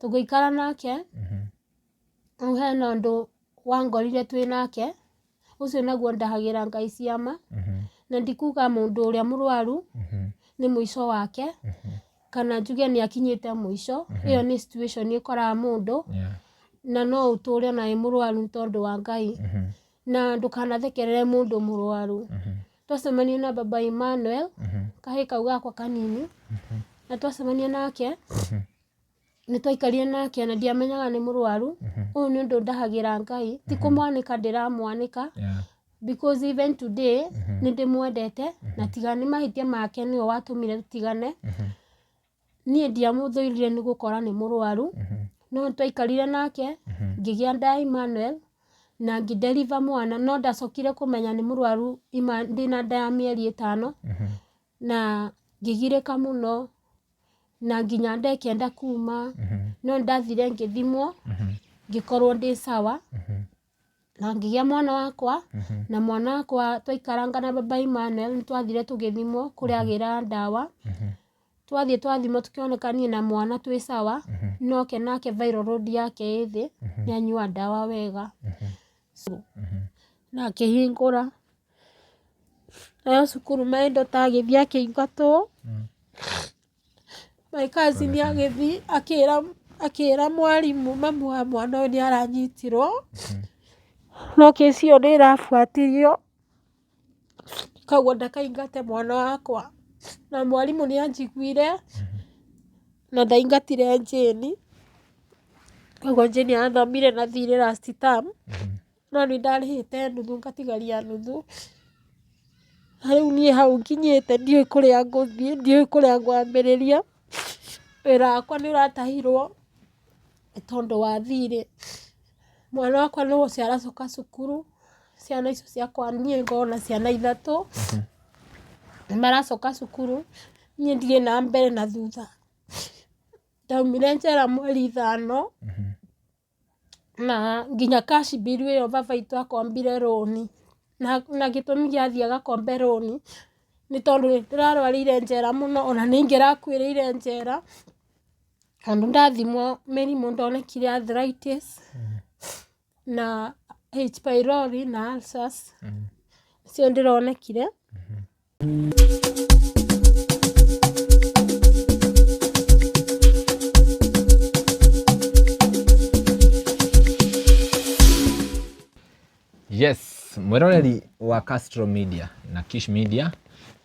Tũgĩikara nake, rĩu hena ũndũ wangorire twĩ nake, ũcio naguo ndahagĩra Ngai ciama, na ndikuga mũndũ ũrĩa mũrwaru nĩ mũico wake, kana njuge nĩ akinyĩte mũico, ĩyo nĩ situation ĩkoraga mũndũ, na no ũtũre ona wĩ mũrwaru nĩ tondũ wa Ngai. Na ndũkanathekerere mũndũ mũrwaru. Twacemania na baba Emmanuel, kahĩĩ kau gakwa kanini, na twacemania nake, nĩ twaikarire nake na ndiamenyaga nĩ mũrwaru. Ũyũ nĩ ũndũ ndahagĩra Ngai, ti kũmwanĩka ndĩramwanĩka, because even today nĩ ndĩmwendete, na tiga nĩ mahĩtia make nĩwe watũmire tũtigane. Niĩ ndiamũthũire nĩ gũkora nĩ mũrwaru, no nĩ twaikarire nake, ngĩgĩa nda ya Emmanuel, na ngĩ deliver mwana, no ndacokire kũmenya nĩ mũrwaru ndĩna nda ya mĩeri ĩtano, na ngĩgirĩka mũno, na nginya nda ĩkĩenda kuma, no nĩ ndathire ngĩthimwo, ngĩkorwo ndĩ sawa. Na ngĩgĩa mwana wakwa, na mwana wakwa twaikaranga na baba Emmanuel nĩ twathire tũgĩthimwo kũrĩa agĩraga ndawa. Twathiĩ twathimwo tũkĩoneka niĩ na mwana twĩ sawa, no ke nake viral load yake ĩ thĩ, nĩ anyua ndawa wega. Na akĩhingũra. Nayo cukuru my daughter agĩthiĩ akĩingatwo. My cousin agĩthiĩ akĩra akĩra mwarimũ mamu wa mwana ũyũ nĩ aranyitirwo, no kĩci ĩyo nĩ ĩrabuatĩrĩrio, koguo ndakaingate mwana wakwa. Na mwarimũ nĩ anjiguire na ndaingatire Jane, koguo Jane arathomire na thirĩ last term, no nĩ ndarĩhĩte nuthu ngatigaria nuthu. Na rĩu niĩ hau nginyĩte ndiũĩ kũrĩa ngũthiĩ, ndiũĩ kũrĩa ngwambĩrĩria, wĩra wakwa nĩ ũratahirwo nĩ tondũ wa thirĩ. Mwana wakwa nĩ ũcio aracoka cukuru, ciana icio ciakwa niĩ ngoragwo na ciana ithatũ, nĩ maracoka cukuru, niĩ ndirĩ na mbere na thutha. Ndaumire njera mweri ithano. Na nginya cash bill ĩyo baba witũ akombire rũni, na gĩtũmi gĩa athiĩ agakombe rũni, nĩ tondũ nĩ ndĩrarwarĩire njera mũno ona nĩ ingĩrakuĩrĩire njera, tondũ ndathimwo mĩrimũ ndonekire arthritis na H pylori na ulcers, nĩcio ndĩronekire. Yes, mwĩroreri wa Castro Media na Kish Media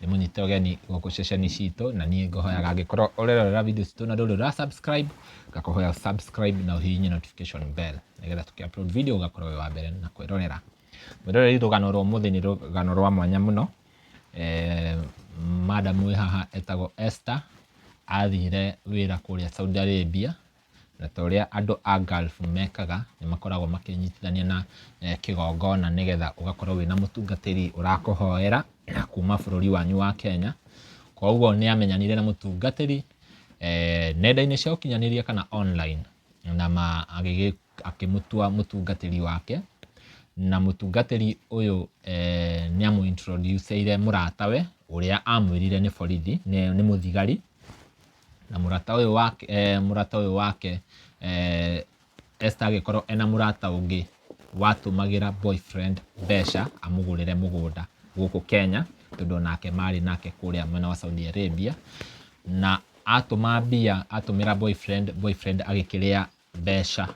nĩ mũnyite ũgeni gũkũ ceceni citũ, na niĩ ngũhoyaga angĩkorwo ũrerorera video citũ na ndũrĩ ũra subscribe, ngakũhoya subscribe na ũhihinye notification bell nĩgetha tũkĩ upload video ũgakorwo wĩ wa mbere na kwĩrorera. Mwĩroreri, rũgano rwa ũmũthĩ nĩ rũgano rwa mwanya mũno. Madam wĩ haha etagwo Esther, athire wĩra kũrĩa Saudi Arabia, na ta ũrĩa andũ a Gulf mekaga, nĩ makoragwo makĩnyitithania na kĩgongona nĩgetha ũgakorwo wĩna mũtungatĩri ũrakũhoera kuma bũrũri wanyu wa Kenya. Koguo nĩ amenyanire na mũtungatĩri nenda-inĩ cia ũkinyanĩria kana online, na akĩmũtua mũtungatĩri wake, na mũtungatĩri ũyũ nĩ amũ introduce ire mũratawe ũrĩa amwĩrire nĩ borithi, nĩ mũthigari, na mũrata ũyũ wake, mũrata ũyũ wake Esther agĩkorwo ena mũrata ũngĩ watũmagĩra boyfriend mbeca amũgũrĩre mũgũnda gũkũ Kenya, tondũ onake marĩ nake kũrĩa mwena wa Saudi Arabia, na atũma mbia, atũmĩra boyfriend, boyfriend agĩkĩrĩa mbeca.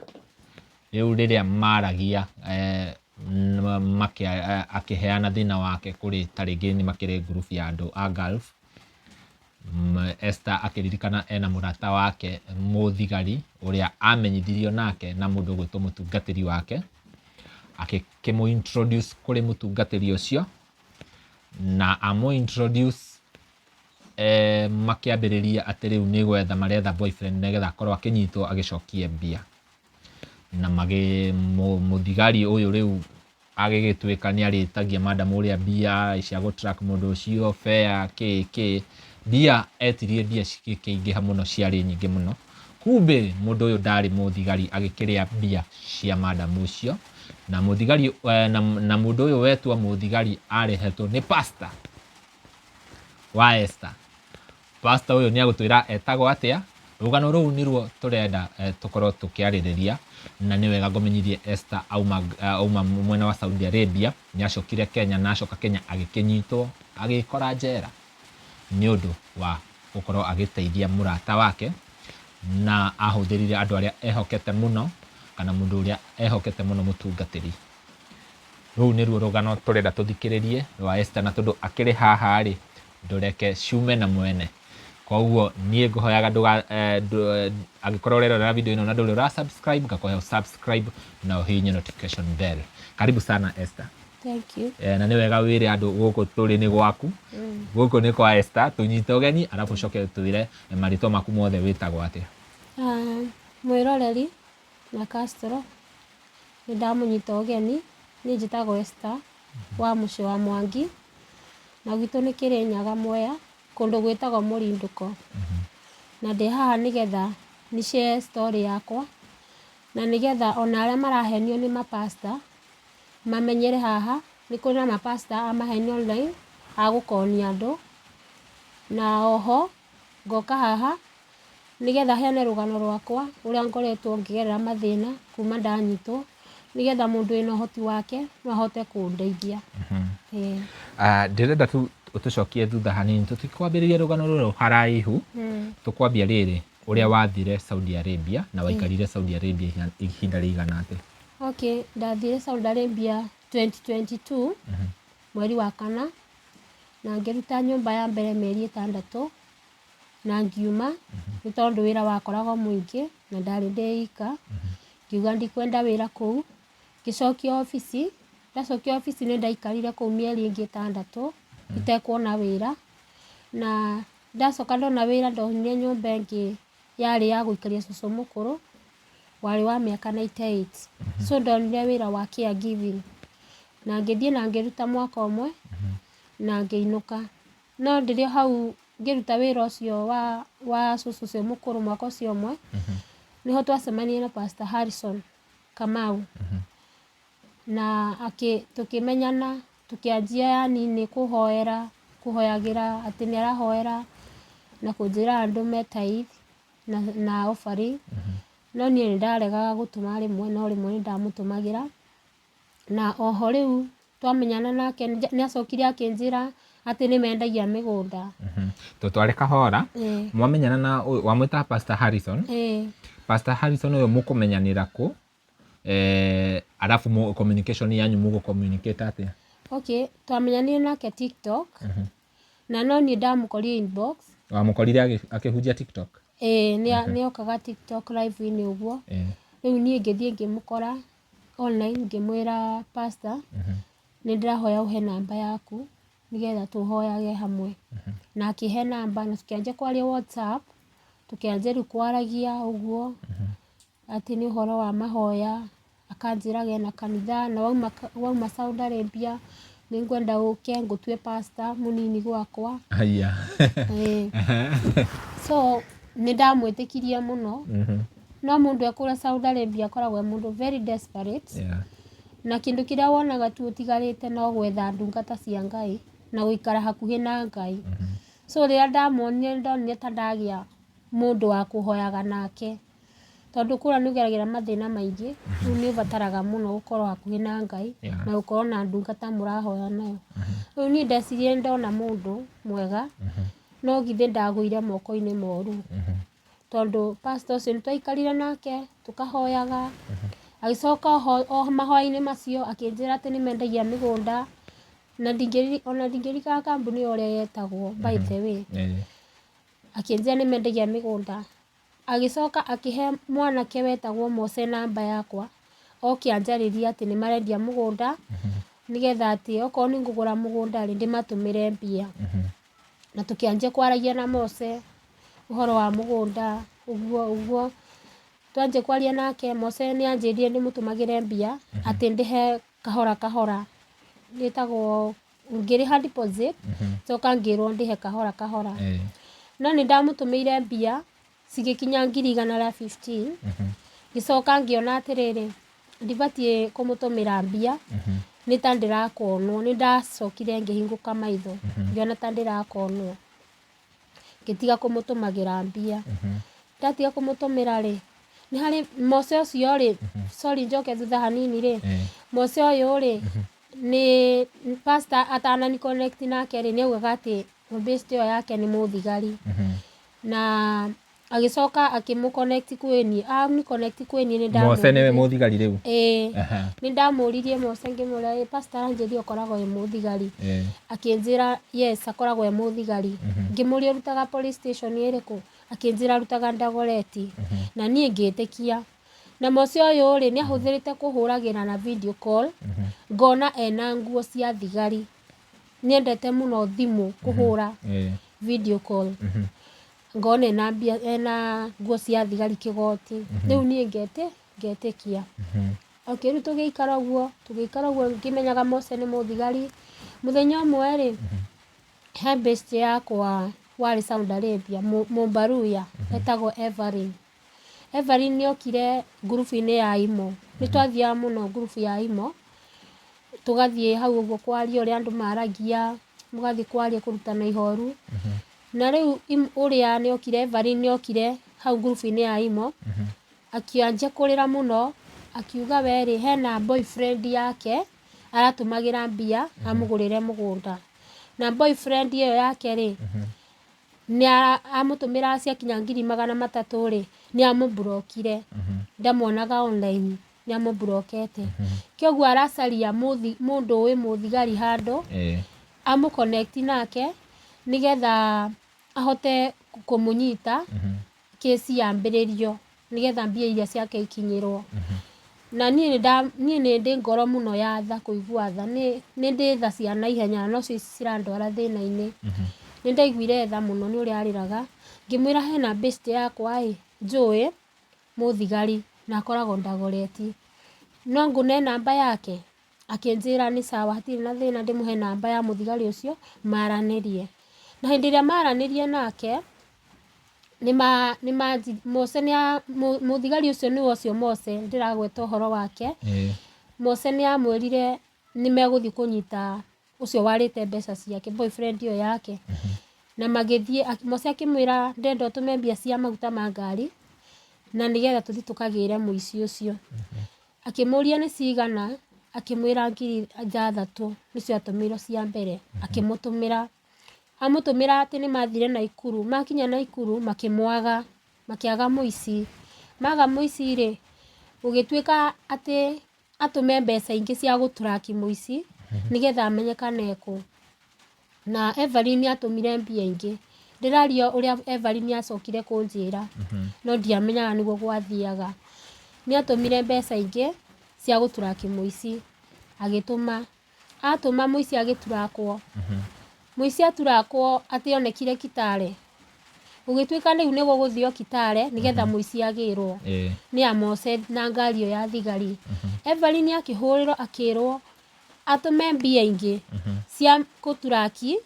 Rĩu rĩrĩa maragia akĩheana thĩna wake kũrĩ ta rĩngĩ nĩ makĩrĩ ngurubu ya andũ a Gulf, Esther akĩririkana ena mũrata wake mũthigari ũrĩa amenyithirio nake na mũndũ ũgwĩtwo mũtungatĩri wake, agĩkĩmũ introduce kũrĩ mũtungatĩri ũcio, na amũ introduce makĩambĩrĩria atĩ rĩu nĩ gwetha maretha boyfriend nĩgetha akorwo akĩnyitwo agĩcokie mbia. Na mũthigari ũyũ rĩu agĩgĩtuĩka nĩ arĩtagia madam ũrĩa mbia cia gũ track mũndũ ũcio, fare kĩ kĩ, mbia etirie mbia cigĩkĩingĩha mũno ciarĩ nyingĩ mũno, kumbe mũndũ ũyũ ndarĩ mũthigari agĩkĩrĩa mbia cia madam ũcio, na mũthigari na mũndũ ũyũ wetwo mũthigari arehetwo nĩ pastor wa Esther. Pastor ũyũ nĩ agũtwĩra etagwo atĩa, Rũgano rũu nĩruo tũrenda tũkorwo tũkĩarĩrĩria, na nĩ wega ngũmenyithie Esther auma mwena wa Saudi Arabia, nĩ acokire Kenya, na acoka Kenya agĩkĩnyitwo agĩkora njera nĩ ũndũ wa gũkorwo agĩteithia mũrata wake, na ahũthĩrire andũ arĩa ehokete mũno, kana mũndũ ũrĩa ehokete mũno mũtungatĩri. Rũu nĩruo rũgano tũrenda tũthikĩrĩrie rwa Esther, na tondũ akĩrĩ haha rĩ, ndũreke ciume na mwene. Koguo niĩ ngũhoyaga ndũga, angĩkorwo ũrerorera video ĩno na ndũrĩ ũra subscribe, ngakũhe subscribe na ũhihinye notification bell. Karibu sana Esther. Thank you. Na nĩ wega wĩre andũ gũkũ tũrĩ nĩ gwaku. Gũkũ nĩ kwa Esther, tũnyite ũgeni arabu ũcoke ũtwĩre marĩtwa maku mothe wĩtagwo atĩa. Mwĩroreri na Castro, nĩ ndamũnyita ũgeni. Niĩ njĩtagwo Esther wa mũciĩ wa Mwangi, na gwitũ nĩ Kĩrĩnyaga Mwea, kũndũ gwĩtagwo Mũrindũko. Na ndĩ haha nĩgetha nĩ share story yakwa, na nĩgetha ona arĩa marahenio nĩ mapasta mamenyere haha nĩ kũrĩ na mapasta a maheni online a gũkonia andũ. Na oho ngoka haha nĩgetha heane rũgano rwakwa ũrĩa ngoretwo ngĩgerera mathĩna kuma ndanyitwo, nĩgetha mũndũ wĩna ũhoti wake no ahote kũndeithia. Ndĩrenda tu ũtũcokie thutha hanini, tũtikwambĩrĩria rũgano rũrũ haraihu, tũkwambia rĩrĩ ũrĩa wathire Saudi Arabia na waikarire Saudi Arabia ihinda rĩigana atĩa? Okay, ndathire Saudi Arabia 2022 mweri wa kana, na ngĩruta nyũmba ya mbere mĩeri 6 na ngiuma, nĩ tondũ wĩra wakoragwo mũingĩ na ndarĩ ndĩ ika. Ngiuga ndikwenda wĩra kũu, ngĩcokia obici. Ndacokia obici nĩ ndaikarire kũu mĩeri ĩngĩ 6 itekuona wĩra, na ndacoka ndona wĩra ndonire nyũmba ĩngĩ yarĩ ya gũikaria cũcũ mũkũrũ warĩ wa mĩaka 98. So ndonire wĩra wa caregiving na ngĩthiĩ na ngĩruta mwaka ũmwe na ngĩinũka. No ndĩrĩ o hau ngĩruta wĩra ũcio wa cũcũ ũcio mũkũrũ mwaka ũcio ũmwe, nĩho twacemanirie na Pastor Harrison Kamau. Na tũkĩmenyana, tũkĩanjia yani nĩ kũhoera, kũhoyagĩra atĩ nĩ arahoera na kũnjĩra ndũme tithe na offering. No niĩ nĩ ndaregaga gũtũma rĩmwe, no rĩmwe nĩ ndamũtũmagĩra. Na oho rĩu twamenyana nake nĩ acokire akĩnjĩra atĩ nĩ mendagia mĩgũnda. Tũtware kahora. Mwamenyana na ũyũ wamwĩta Pastor Harrison. Pastor Harrison ũyũ mũkũmenyanĩra kũ? Arabu communication yanyu mũgũ communicate atĩa? Okay, twamenyanire nake TikTok. Na no niĩ ndamũkorire inbox. Wamũkorire akĩhunjia TikTok? Nĩ okaga TikTok live-inĩ ũguo. Rĩu niĩ ngĩthiĩ ngĩmũkora online ngĩmwĩra pastor, nĩ ndĩrahoya ũhe namba yaku nĩgetha tũhoyage hamwe. Na akĩhe namba na tũkĩanjia kwaria WhatsApp, tũkĩanjia rĩu kwaragia ũguo atĩ nĩ ũhoro wa mahoya, akanjĩraga ena kanitha na wauma Saudi Arabia nĩ ngwenda ũke ngũtue pastor mũnini gwakwa. Haya. So nĩ ndamwĩtĩkirie mũno. No mũndũ ekũrĩa Saudi Arabia akoragwo e mũndũ very desperate. Na kĩndũ kĩrĩa wonaga tu ũtigarĩte no gwetha ndungata cia Ngai na gũikara hakuhĩ na Ngai. So rĩrĩa ndamuonire nĩ ndonire ta ndagĩa mũndũ wa kũhoyaga nake, tondũ kũrĩa nĩ ũgeragĩra mathĩna maingĩ, rĩu nĩ ũbataraga mũno gũkorwo hakuhĩ na Ngai na gũkorwo na ndungata mũrahoya nayo. Rĩu niĩ ndecirie ndona mũndũ mwega, no githĩ ndagũire moko-inĩ moru. Tondũ pastor ũcio nĩ twaikarire nake tũkahoyaga, agĩcoka oho mahoya-inĩ macio akĩnjĩra atĩ nĩ mendagia mĩgũnda, na ona ndingĩririkana kambuni ĩyo ũrĩa yetagwo by the way. Akĩnjĩra nĩ mendagia mĩgũnda, agĩcoka akĩhe mwanake wetagwo Mose namba yakwa, oke anjarĩrie atĩ nĩ marendia mũgũnda, nĩgetha atĩ okorwo nĩ ngũgũra mũgũnda rĩ, ndĩmatũmĩre mbia. Na tũkĩanjia kwaragia na Mose ũhoro wa mũgũnda ũguo ũguo. Twanjia kwaria nake Mose nĩ anjĩrire ndĩmũtũmagĩre mbia, atĩ ndĩhe kahora kahora, ĩtagwo ngĩrĩha deposit, coka ngĩrwo ndĩhe kahora kahora. No nĩ ndamũtũmĩire mbia cigĩkinya 115,000, ngĩcoka ngĩona atĩrĩrĩ, ndibatiĩ kũmũtũmĩra mbia, nĩ ta ndĩrakonwo. Nĩ ndacokire ngĩhingũka maitho, ngĩona ta ndĩrakonwo, ngĩtiga kũmũtũmagĩra mbia. Ndatiga kũmũtũmĩra rĩ, nĩ harĩ Mose ũcio rĩ, sorry njoke thutha hanini rĩ, Mose ũyũ rĩ, nĩ pastor atanani connect nake rĩ, nĩ augaga atĩ best ĩyo yake nĩ mũthigari. Na agĩcoka akĩmũ connect kwĩ niĩ, amũ connect kwĩ niĩ nĩ Mose nĩwe ndamũririe. Mũthigari rĩu? Ĩĩ. Aha. Nĩ ndamũririe Mose ngĩmũra, "Ĩ, pastor aranjĩrire ũkoragwo wĩ mũthigari." Akĩnjĩra yes, akoragwo e mũthigari. Ngĩmũria ũrutaga police station ĩrĩkũ? Akĩnjĩra arutaga Dagoretti. Na niĩ ngĩtĩkia. Na Mose ũyũ rĩ, nĩ ahũthĩrĩte kũhũragĩra na video call, ngona ena nguo cia thigari. Nĩendete mũno thimũ kũhũra video call. Ngona ena mbia, ena nguo cia thigari kĩgoti. Rĩu niĩ ngetĩkia. Okay, rĩu tũgĩikara ũguo ngĩmenyaga Mose nĩ mũthigari. Mũthenya ũmwe rĩ, he best yakwa warĩ Saudi Arabia, Mũmbaruya, etagwo Evelyn. Evelyn nĩ okire ngurubu-inĩ ya Imo. Nĩ twathiaga mũno ngurubu ya Imo, tũgathiĩ hau ũguo kwaria ũrĩa andũ maragia, mũgathiĩ kwaria kũrutana ihoru. Na rĩu ũrĩa nĩ okire, Evelyn nĩ okire hau ngurubu-inĩ ya Imo, akĩanjia kũrĩra mũno, akiuga we rĩ, hena boyfriend yake aratũmagĩra mbia amũgũrĩre mũgũnda. Na boyfriend ĩyo yake rĩ, nĩ amũtũmĩra ciakinya 300,000 rĩ, nĩ amũmburokire. Ndamuonaga online, nĩ amũmburokete. Kĩoguo aracaria mũndũ ũĩ mũthigari handũ, amũ connect nake nĩgetha ahote kũmũnyita, kesi yambĩrĩrio, nĩgetha mbia iria ciake ikinyĩrwo. Na niĩ niĩ nĩ ndĩ ngoro mũno ya tha, kũigua tha. Nĩ ndĩ tha cia naihenya na nocio cirandwara thĩna-inĩ. Nĩ ndaiguire tha mũno nĩ ũrĩa arĩraga. Ngĩmwĩra hena best yakwa ĩ, njũĩ mũthigari na akoragwo Dagoretti. No ngũne namba yake? Akĩnjĩra nĩ sawa, hatirĩ na thĩna, ndĩmũhe namba ya mũthigari ũcio maranĩrie. Na hĩndĩ ĩrĩa maranĩrie nake, nĩ Mose nĩ mũthigari ũcio nĩwe ũcio Mose ndĩragweta ũhoro wake. Mose nĩ amwĩrire nĩ megũthiĩ kũnyita ũcio warĩte mbeca ciake, boyfriend ĩyo yake. Na magĩthiĩ, Mose akĩmwĩra ndĩrenda ũtũme mbia cia maguta ma ngari na nĩgetha tũthiĩ tũkagĩre mũici ũcio. Akĩmũria nĩ cigana, akĩmwĩra 6,000 nĩcio atũmĩirwo cia mbere. Akĩmũtũmĩra. Amũtũmĩra atĩ nĩ mathire Naikuru. Makinya Naikuru makĩmwaga, makĩaga mũici. Maga mũici rĩ, gũgĩtuĩka atĩ atũme mbeca ingĩ cia gũturaki mũici nĩgetha amenyekane ekũ. Na Evelyn nĩ atũmire mbia ingĩ. Ndĩraria ũrĩa Evelyn acokire kũnjĩra, no ndiamenyaga nĩguo gwathiaga. Nĩ atũmire mbeca ingĩ cia gũturaki mũici. Agĩtũma. Atũma mũici agĩturakwo. Mũici aturakwo atĩ onekire Kitale. Gũgĩtuĩka rĩu nĩ gũgũthio Kitale nĩgetha mũici agĩrwo. Nĩ a Mose na ngari ĩyo ya thigari. Evelyn akĩhũrĩrwo akĩrwo atũme mbia ingĩ cia gũturaki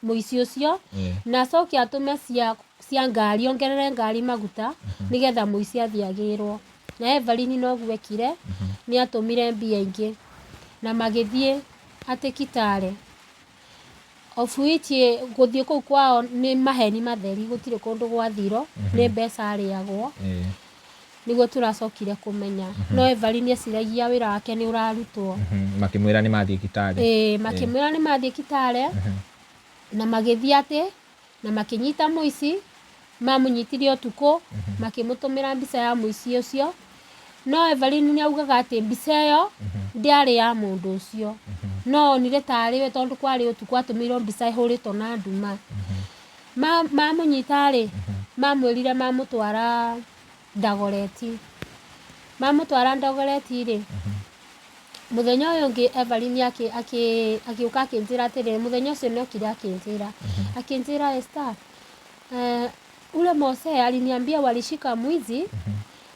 mũici ũcio, na acoke atũme cia ngari, ongerere ngari maguta nĩgetha mũici athiĩ agĩrwo. Na Evelyn noguo ekire, nĩ atũmire mbia ingĩ na magĩthiĩ atĩ Kitale. Of which gũthiĩ kũu kwao nĩ maheni matheri, gũtirĩ kũndũ gwathirwo, nĩ mbeca arĩagwo. Nĩguo tũracokire kũmenya. No Evelyn eciragia wĩra wake nĩ ũrarutwo. Makĩmwĩra nĩ mathiĩ Kitale. Ĩĩ, makĩmwĩra nĩ mathiĩ Kitale na magĩthiĩ atĩ na makĩnyita mũici. Mamũnyitire ũtukũ, makĩmũtũmĩra mbica ya mũici ũcio. No Evelyn nĩ augaga atĩ mbica ĩyo ndĩarĩ ya mũndũ ũcio, no onire tarĩ we tondũ kwarĩ ũtukũ, atũmĩirwo mbica ĩhũrĩtwo na nduma. Mamũnyita rĩ, mamwĩrire mamũtwara Dagoretti. Mamũtwara Dagoretti rĩ, mũthenya ũyũ ũngĩ Evelyn agĩũka akĩnjĩra atĩrĩrĩ, mũthenya ũcio nĩ okire akĩnjĩra, "Esther, ule Mose aliniambia walishika mwizi,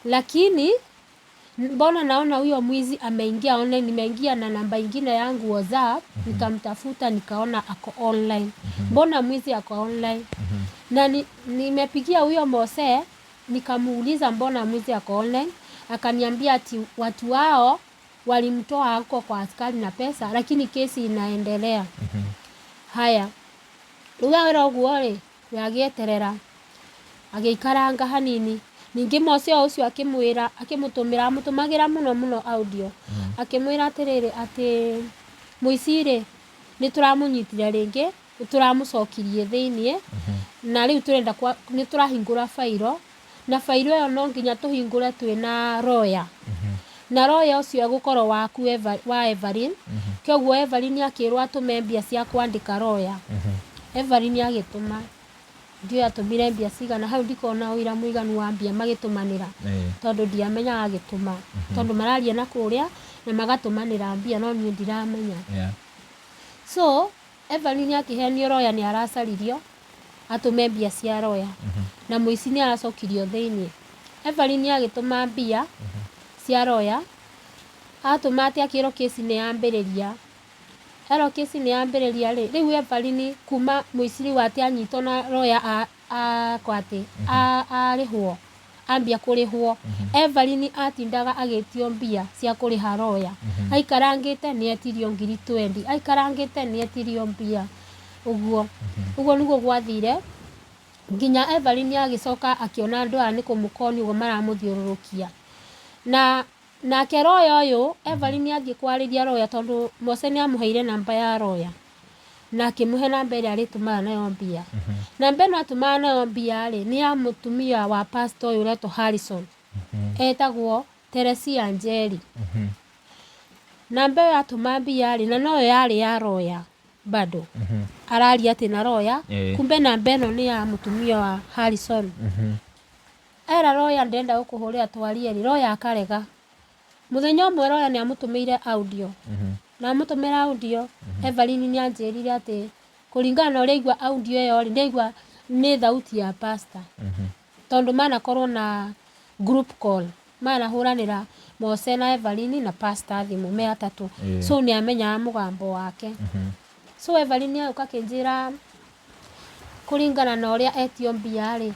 lakini mbona naona huyo mwizi ameingia online? Nimeingia na namba ingine yangu WhatsApp, nikamtafuta, nikaona ako online. Mbona mwizi ako online? Na nimepigia huyo Mose nikamuuliza mbona mwizi ako online, akaniambia ati watu wao walimtoa huko kwa askari na pesa, lakini kesi inaendelea." Haya, rĩu awĩra ũguo rĩ, we agĩeterera. Agĩikaranga hanini. Ningĩ Mose o ũcio akĩmwĩra, akĩmũtũmĩra, amũtũmagĩra mũno mũno audio. Akĩmwĩra atĩrĩrĩ, atĩ mũici rĩ, nĩ tũramũnyitire rĩngĩ, nĩ tũramũcokirie thĩiniĩ, na rĩu tũrenda kwa, nĩ tũrahingũra bairo, na bairo ĩyo no nginya tũhingũre twĩna lawyer. Na lawyer ũcio egũkorwo waku Eva, wa Evelyn. Kĩoguo Evelyn akĩrwo atũme mbia cia kwandĩka lawyer. Evelyn agĩtũma. Ndiũĩ atũmire mbia cigana, hau ndikoragwo na ũira mũiganu wa mbia magĩtũmanĩra, tondũ ndiamenyaga agĩtũma, tondũ mararia na kũrĩa na magatũmanĩra mbia no niĩ ndiramenya. So Evelyn akĩhenio lawyer nĩ aracaririo atũme mbia cia lawyer na mũici nĩ aracokirio thĩiniĩ. Evelyn agĩtũma mbia cia lawyer, atũma atĩ akĩrwo kĩci nĩ yambĩrĩria. Erwo kĩci nĩ yambĩrĩria rĩ, rĩu Evelyn kuma mũici rĩu atĩ anyitwo na lawyer akwa atĩ arĩhwo, ambia kũrĩhwo, Evelyn atindaga agĩtio mbia cia kũrĩha lawyer. Aikarangĩte nĩ etirio ngiri twendi, aikarangĩte nĩ etirio mbia, ũguo. Ũguo nĩguo gwathire nginya Evelyn agĩcoka akĩona andũ aya nĩ kũmũkonia ũguo maramũthiũrũrũkia. Na Nake roya ũyũ, Evelyn athiĩ kwarĩria roya tondũ Mose nĩ amũheire namba ya roya na akĩmũhe namba ĩrĩa arĩtũmaga nayo mbia. Namba ĩno atũmaga nayo mbia rĩ, nĩ ya mũtumia wa pastor ũyũ ũretwo Harrison. Etagwo Teresia Njeri. Namba ĩyo atũma mbia rĩ, na noyo yarĩ ya roya bado. Araria atĩ na roya, kumbe namba ĩno nĩ ya mũtumia wa Harrison. Era Roya ndĩrenda gũkũhũrĩra twarie rĩ, Roya akarega. Mũthenya ũmwe Roya nĩ amũtũmĩire audio. Na amũtũmĩra audio, Evelyn nĩ anjĩrire atĩ kũringana na ũrĩa aigua audio ĩyo rĩ, nĩ aigua nĩ thauti ya pastor. Tondũ manakorwo na group call, manahũranĩra Mose na Evelyn na pastor thimũ me atatũ. So nĩ amenyaga mũgambo wake. So Evelyn agĩũka akĩnjĩra kũringana na ũrĩa etio mbia rĩ,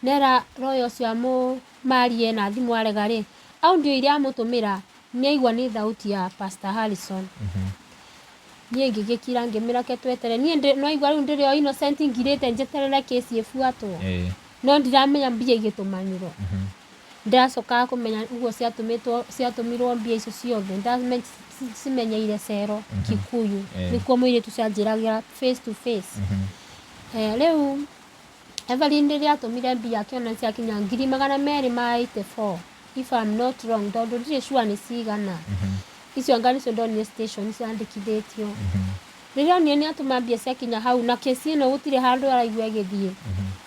nera lawyer ũcio marie na thimũ arega rĩ, audio iria amũtũmĩra nĩ aigua nĩ thauti ya Pastor Harrison. Niĩ ngĩgĩkira ngĩmĩra reke tweterere, niĩ nĩ waigua rĩu ndĩrĩ o innocent ngirĩte njeterere kĩci ĩbuatwo, no ndiramenya mbia igĩtũmanĩrwo. Ndĩracokaga kũmenya ũguo ciatũmĩtwo ciatũmirwo mbia icio ciothe ndacimenyeire cero Kikuyu nĩkuo mũirĩtu ũcio anjĩragĩra face to face. Rĩu Evelyn rĩrĩa atũmire mbia akĩona ciakinya 284,000 if I'm not wrong tondũ ndirĩ sure nĩ cigana. Icio anga nĩcio ndonire station ciandĩkithĩtio. Rĩrĩa onire nĩ atũma mbia ciakinya hau na kesi ĩno gũtirĩ handũ araigua ĩgĩthiĩ,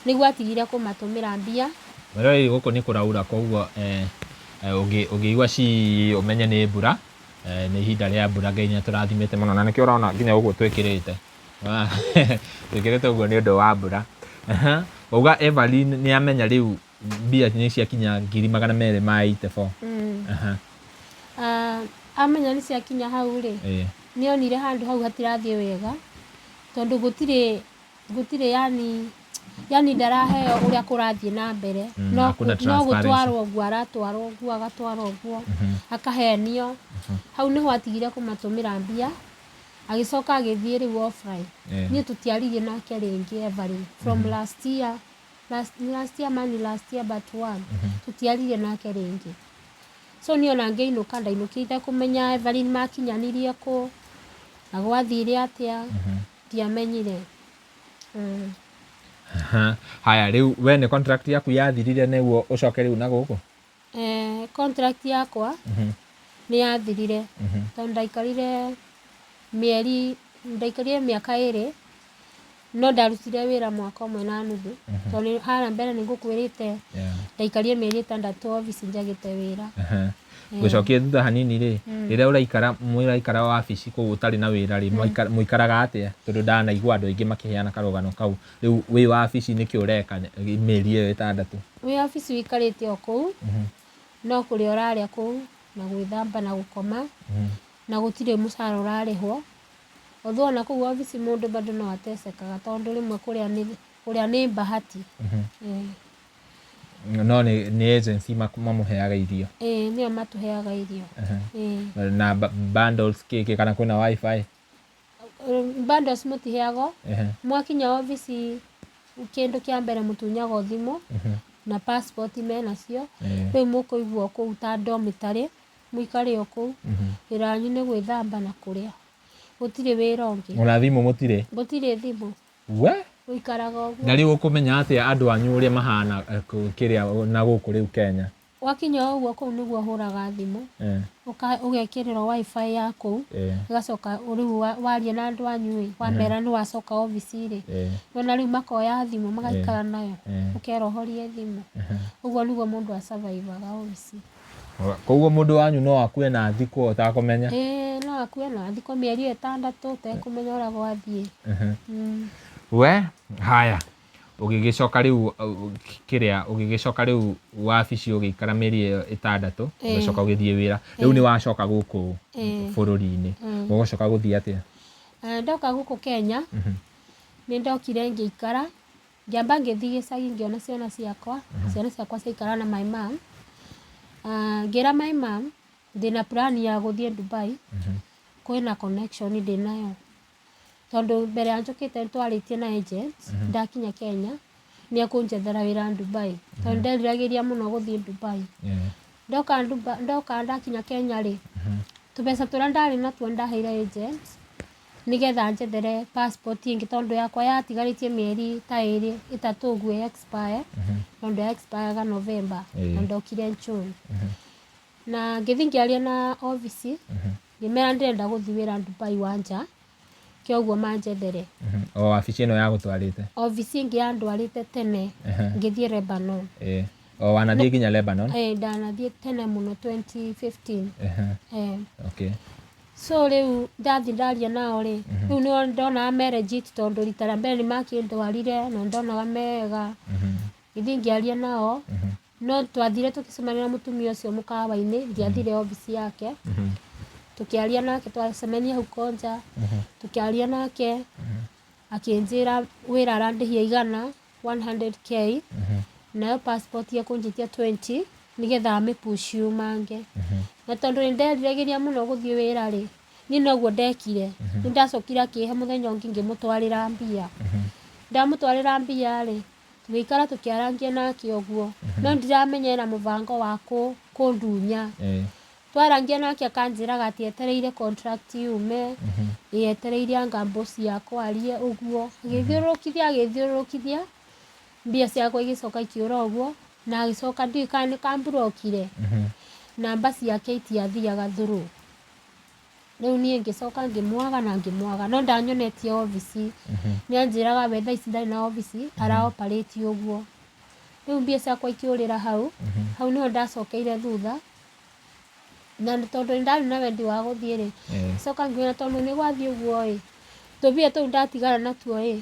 nĩguo atigire kũmatũmĩra mbia. Mwĩroreri gũkũ nĩ kũraura koguo ũngĩigua cii ũmenye nĩ mbura, nĩ ihinda rĩa mbura Ngai nĩ atũrathimĩte mũno na nĩkĩo ũrona nginya ũguo twĩkĩrĩte. Twĩkĩrĩte ũguo nĩ ũndũ wa mbura. Wauga Evelyn nĩ amenya rĩu mbia nĩ ciakinya 284,000. Amenya nĩ ciakinya hau rĩ, nĩ onire handũ hau hatirathiĩ wega tondũ gũtirĩ gũtirĩ yani yani ndaraheo ũrĩa kũrathiĩ na mbere. No Hakuna no transparency. Gũtwarwo ũguo aratwarwo ũguo agatwarwo ũguo akahenio. Hau nĩho atigire kũmatũmĩra mbia agĩcoka agĩthiĩ rĩu offline. Niĩ tũtiaririe nake rĩngĩ Evelyn from last year, last, last year mani last year but one. Tũtiaririe nake rĩngĩ. So niĩ ona ngĩinũka ndainũkire itekũmenya Evelyn makinyanirie kũ na gwathire atĩa, ndiamenyire. Haya rĩu we nĩ contract yaku yathirire nĩguo ũcoke rĩu na gũkũ? Contract yakwa nĩ yathirire tondũ ndaikarire mĩeri, ndaikarire mĩaka 2 no ndarutire wĩra mwaka ũmwe na nuthu tondũ harĩa mbere nĩ ngũkwĩrĩte ndaikarire mĩeri 6 obici njagĩte wĩra. Ngũcokie thutha hanini rĩ, rĩrĩa ũraikara mũraikara wabici kũu ũtarĩ na wĩra rĩ, mũikaraga atĩa? Tondũ ndanaigua andũ aingĩ makĩheana karũgano kau. Rĩu wĩ wabici nĩkĩ ũreka mĩeri ĩyo 6? Wĩ wabici ũikarĩte o kũu, no kũrĩa ũrarĩa kũu na gwĩthamba na gũkoma na gũtirĩ mũcara ũrarĩhwo. Although ona kũu wabici mũndũ bado no atecekaga tondũ rĩmwe kũrĩa nĩ bahati. No nĩ agency mamũheaga irio? Ĩĩ, nĩo matũheaga irio. Ĩĩ. Na bundles kĩkĩ kana kwĩna wifi? Bundles mũtiheagwo. Mwakinya obici Kĩndũ kĩa mbere mũtunyagwo thimũ na passport menacio. Rĩu mũkũigwo kũu ta dormitory, mũikare o kũu. Wĩra wanyu nĩ gwĩthamba na kũrĩa, gũtirĩ wĩra ũngĩ. Ona thimũ mũtirĩ? Gũtirĩ thimũ. We? Ũikaraga ũguo. Na rĩu ũkũmenya atĩa andũ anyu ũrĩa mahana kĩrĩa na gũkũ rĩu Kenya? Wakinya o ũguo kũu nĩguo ũhũraga thimũ, ũgekĩrĩrwo WiFi ya kũu, ĩgacoka rĩu waria na andũ anyu ĩ, wamera nĩ wacoka obici rĩ, nĩwona rĩu makoya thimũ magaikara nayo, ũkerwo ũhorie thimũ. Ũguo nĩguo mũndũ a survive aga obici. Koguo mũndũ wanyu no akue na athikwo ũtakũmenya? Ĩĩ no akue na athikwo mĩeri 6 ũtekũmenya ũrĩa gwathiĩ. We, haya. Ũgĩgĩcoka rĩu kĩrĩa, ũgĩgĩcoka rĩu wabici ũgĩikara mĩeri ĩyo 6, ũgĩcoka ũgĩthiĩ wĩra. Rĩu nĩ wacoka gũkũ bũrũri-inĩ. Ũgũcoka gũthiĩ atĩa? Ndoka gũkũ Kenya, nĩ ndokire ngĩikara, ngĩamba ngĩthiĩ gĩcagi ngĩona ciana ciakwa, ciana ciakwa ciaikara na my mom. Ngĩra my mom ndĩna plan ya gũthiĩ Dubai, kwĩna connection ndĩnayo. Tondũ mbere ya njũkĩte nĩtwarĩtie na agent, ndakinya Kenya nĩ ekũnjethera wĩra Dubai. Tondũ nderiragĩria mũno gũthiĩ Dubai. Ndoka Dubai, ndoka ndakinya Kenya rĩ, tũbeca tũrĩa ndarĩ natuo ndaheire agent nĩgetha njethere passport ĩngĩ tondũ yakwa yatigarĩtie mĩeri ta 2 3 ũguo expire, tondũ ya expire ga November na ndokire June. Na ngĩthiĩ ngĩaria na obici, ngĩmera ndĩrenda gũthiĩ wĩra Dubai wa nja, kĩoguo manjethere. O wabici ĩno yagũtwarĩte? Obici ĩngĩ yandwarĩte tene, ngĩthiĩ Lebanon. O wanathiĩ nginya Lebanon? Ĩĩ ndanathiĩ tene mũno 2015. Okay. So rĩu ndathiĩ ndaria nao rĩ, rĩu nĩo ndonaga me legit tondũ rita rĩa mbere nĩ makĩndwarire na ndonaga mega. Ngĩthiĩ ngĩaria nao, no twathire tũgĩcemania na mũtumia ũcio mũkawa-inĩ, ndiathire obici yake. Tũkĩaria nake, twacemania hau Konja, tũkĩaria nake, akĩnjĩra wĩra arandĩhia igana 100K, nayo passport ekũnjĩtia 20 nĩgetha amĩpush yumange. Na tondũ nĩ nderiragĩria mũno gũthiĩ wĩra rĩ, niĩ noguo ndekire. Nĩ ndacokire akĩhe mũthenya ũngĩ ngĩmũtwarĩra mbia. Ndamũtwarĩra mbia rĩ, tũgĩikara tũkĩarangia nake ũguo, no ndiramenya ena mũbango wa kũndunya. Twarangia nake akanjĩraga atĩ etereire contract yume, etereire anga boss yakwa arie ũguo. Agĩthiũrũrũkithia agĩthiũrũrũkithia, mbia ciakwa igĩcoka ikĩũra ũguo, na agĩcoka ndiũĩ kana nĩ kamburokire, namba ciake itiathiaga through. Rĩu niĩ ngĩcoka ngĩmwaga na ngĩmwaga, no ndanyonetie obici. Nĩ anjĩraga we thaa ici ndarĩ na obici, ara operate ũguo. Rĩu mbia ciakwa ikĩũrĩra hau, hau nĩho ndacokeire thutha. Na tondũ nĩ ndarĩ na wendi wa gũthiĩ rĩ, coka ngĩona tondũ nĩ gwathiĩ ũguo ĩ, tũmbia tũu ndatigara natuo ĩ,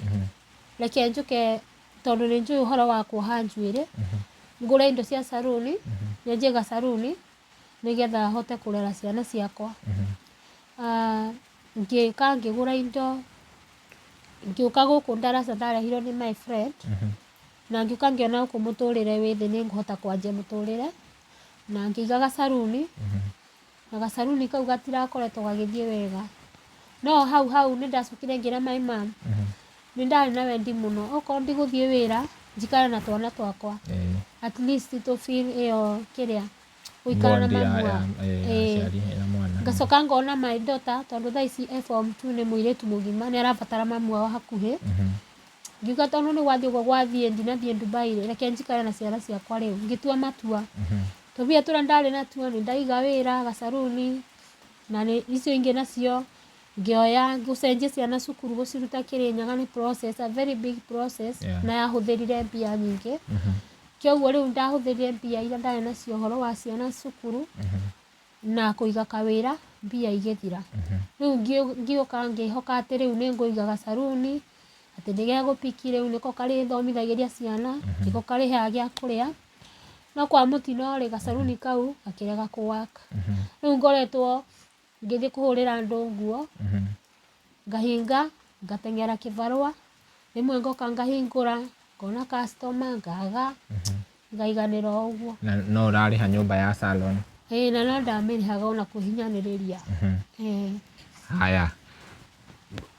reke njũke tondũ nĩ njũĩ ũhoro wa kuoha njuĩrĩ, ngũre indo cia saruni, nyanjie gacaruni, nĩgetha hote kũrera ciana ciakwa. Ngĩka ngĩgũra indo, ngĩũka gũkũ ndaraca ndarehirwo nĩ my friend, na ngĩũka ngĩona gũkũ mũtũrĩre wĩ thĩ nĩ ngũhota kwanjia mũtũrĩre, na ngĩiga gacaruni, na gacaruni kau gatirakoretwo gagĩthiĩ wega. No hau hau nĩ ndacokire ngĩra my mom, nĩ ndarĩ na wendi mũno, okorwo ndigũthiĩ wĩra, njikare na twana twakwa. At least tũ feel ĩyo kĩrĩa gũikara na mamu wao. Ngacoka ngona my daughter tondũ thaa ici e form 2 nĩ mũirĩtu mũgima nĩ arabatara mamu wao hakuhĩ. Ngiuga tondũ nĩ gwathiĩ ũguo gwathiĩ ndinathiĩ Dubai rĩ, reke njikare na ciana ciakwa rĩu. Ngĩtua matua. Tũmbia tũrĩa ndarĩ natuo nĩ ndaiga wĩra gacaruni, na nĩ icio ingĩ nacio ngĩoya gũcenjia ciana cukuru gũciruta Kĩrĩnyaga nĩ process, a very big process, na yahũthĩrire mbia nyingĩ. Kĩoguo rĩu ndahũthĩrire mbia iria ndarĩ nacio ũhoro wa ciana cukuru, na kũiga kawĩra mbia igĩthira. Rĩu ngĩũka ngĩhoka atĩ rĩu nĩ ngũiga gacaruni, atĩ nĩ gegũpiki rĩu nĩko karĩthomithagĩria ciana, nĩko karĩheaga gĩa kũrĩa. No kwa mũtino rĩ, gacaruni kau gakĩrega kũ work. Rĩu ngoretwo ngĩthiĩ kũhũrĩra andũ nguo, ngahinga, ngateng'era kĩbarũa, rĩmwe ngoka ngahingũra, ngona customer, ngaga, ngaiganĩra o ũguo. Na no ũrarĩha nyũmba ya salon? Ĩĩ na no ndamĩrĩhaga ona kũhinyanĩrĩria. Ĩĩ. Haya,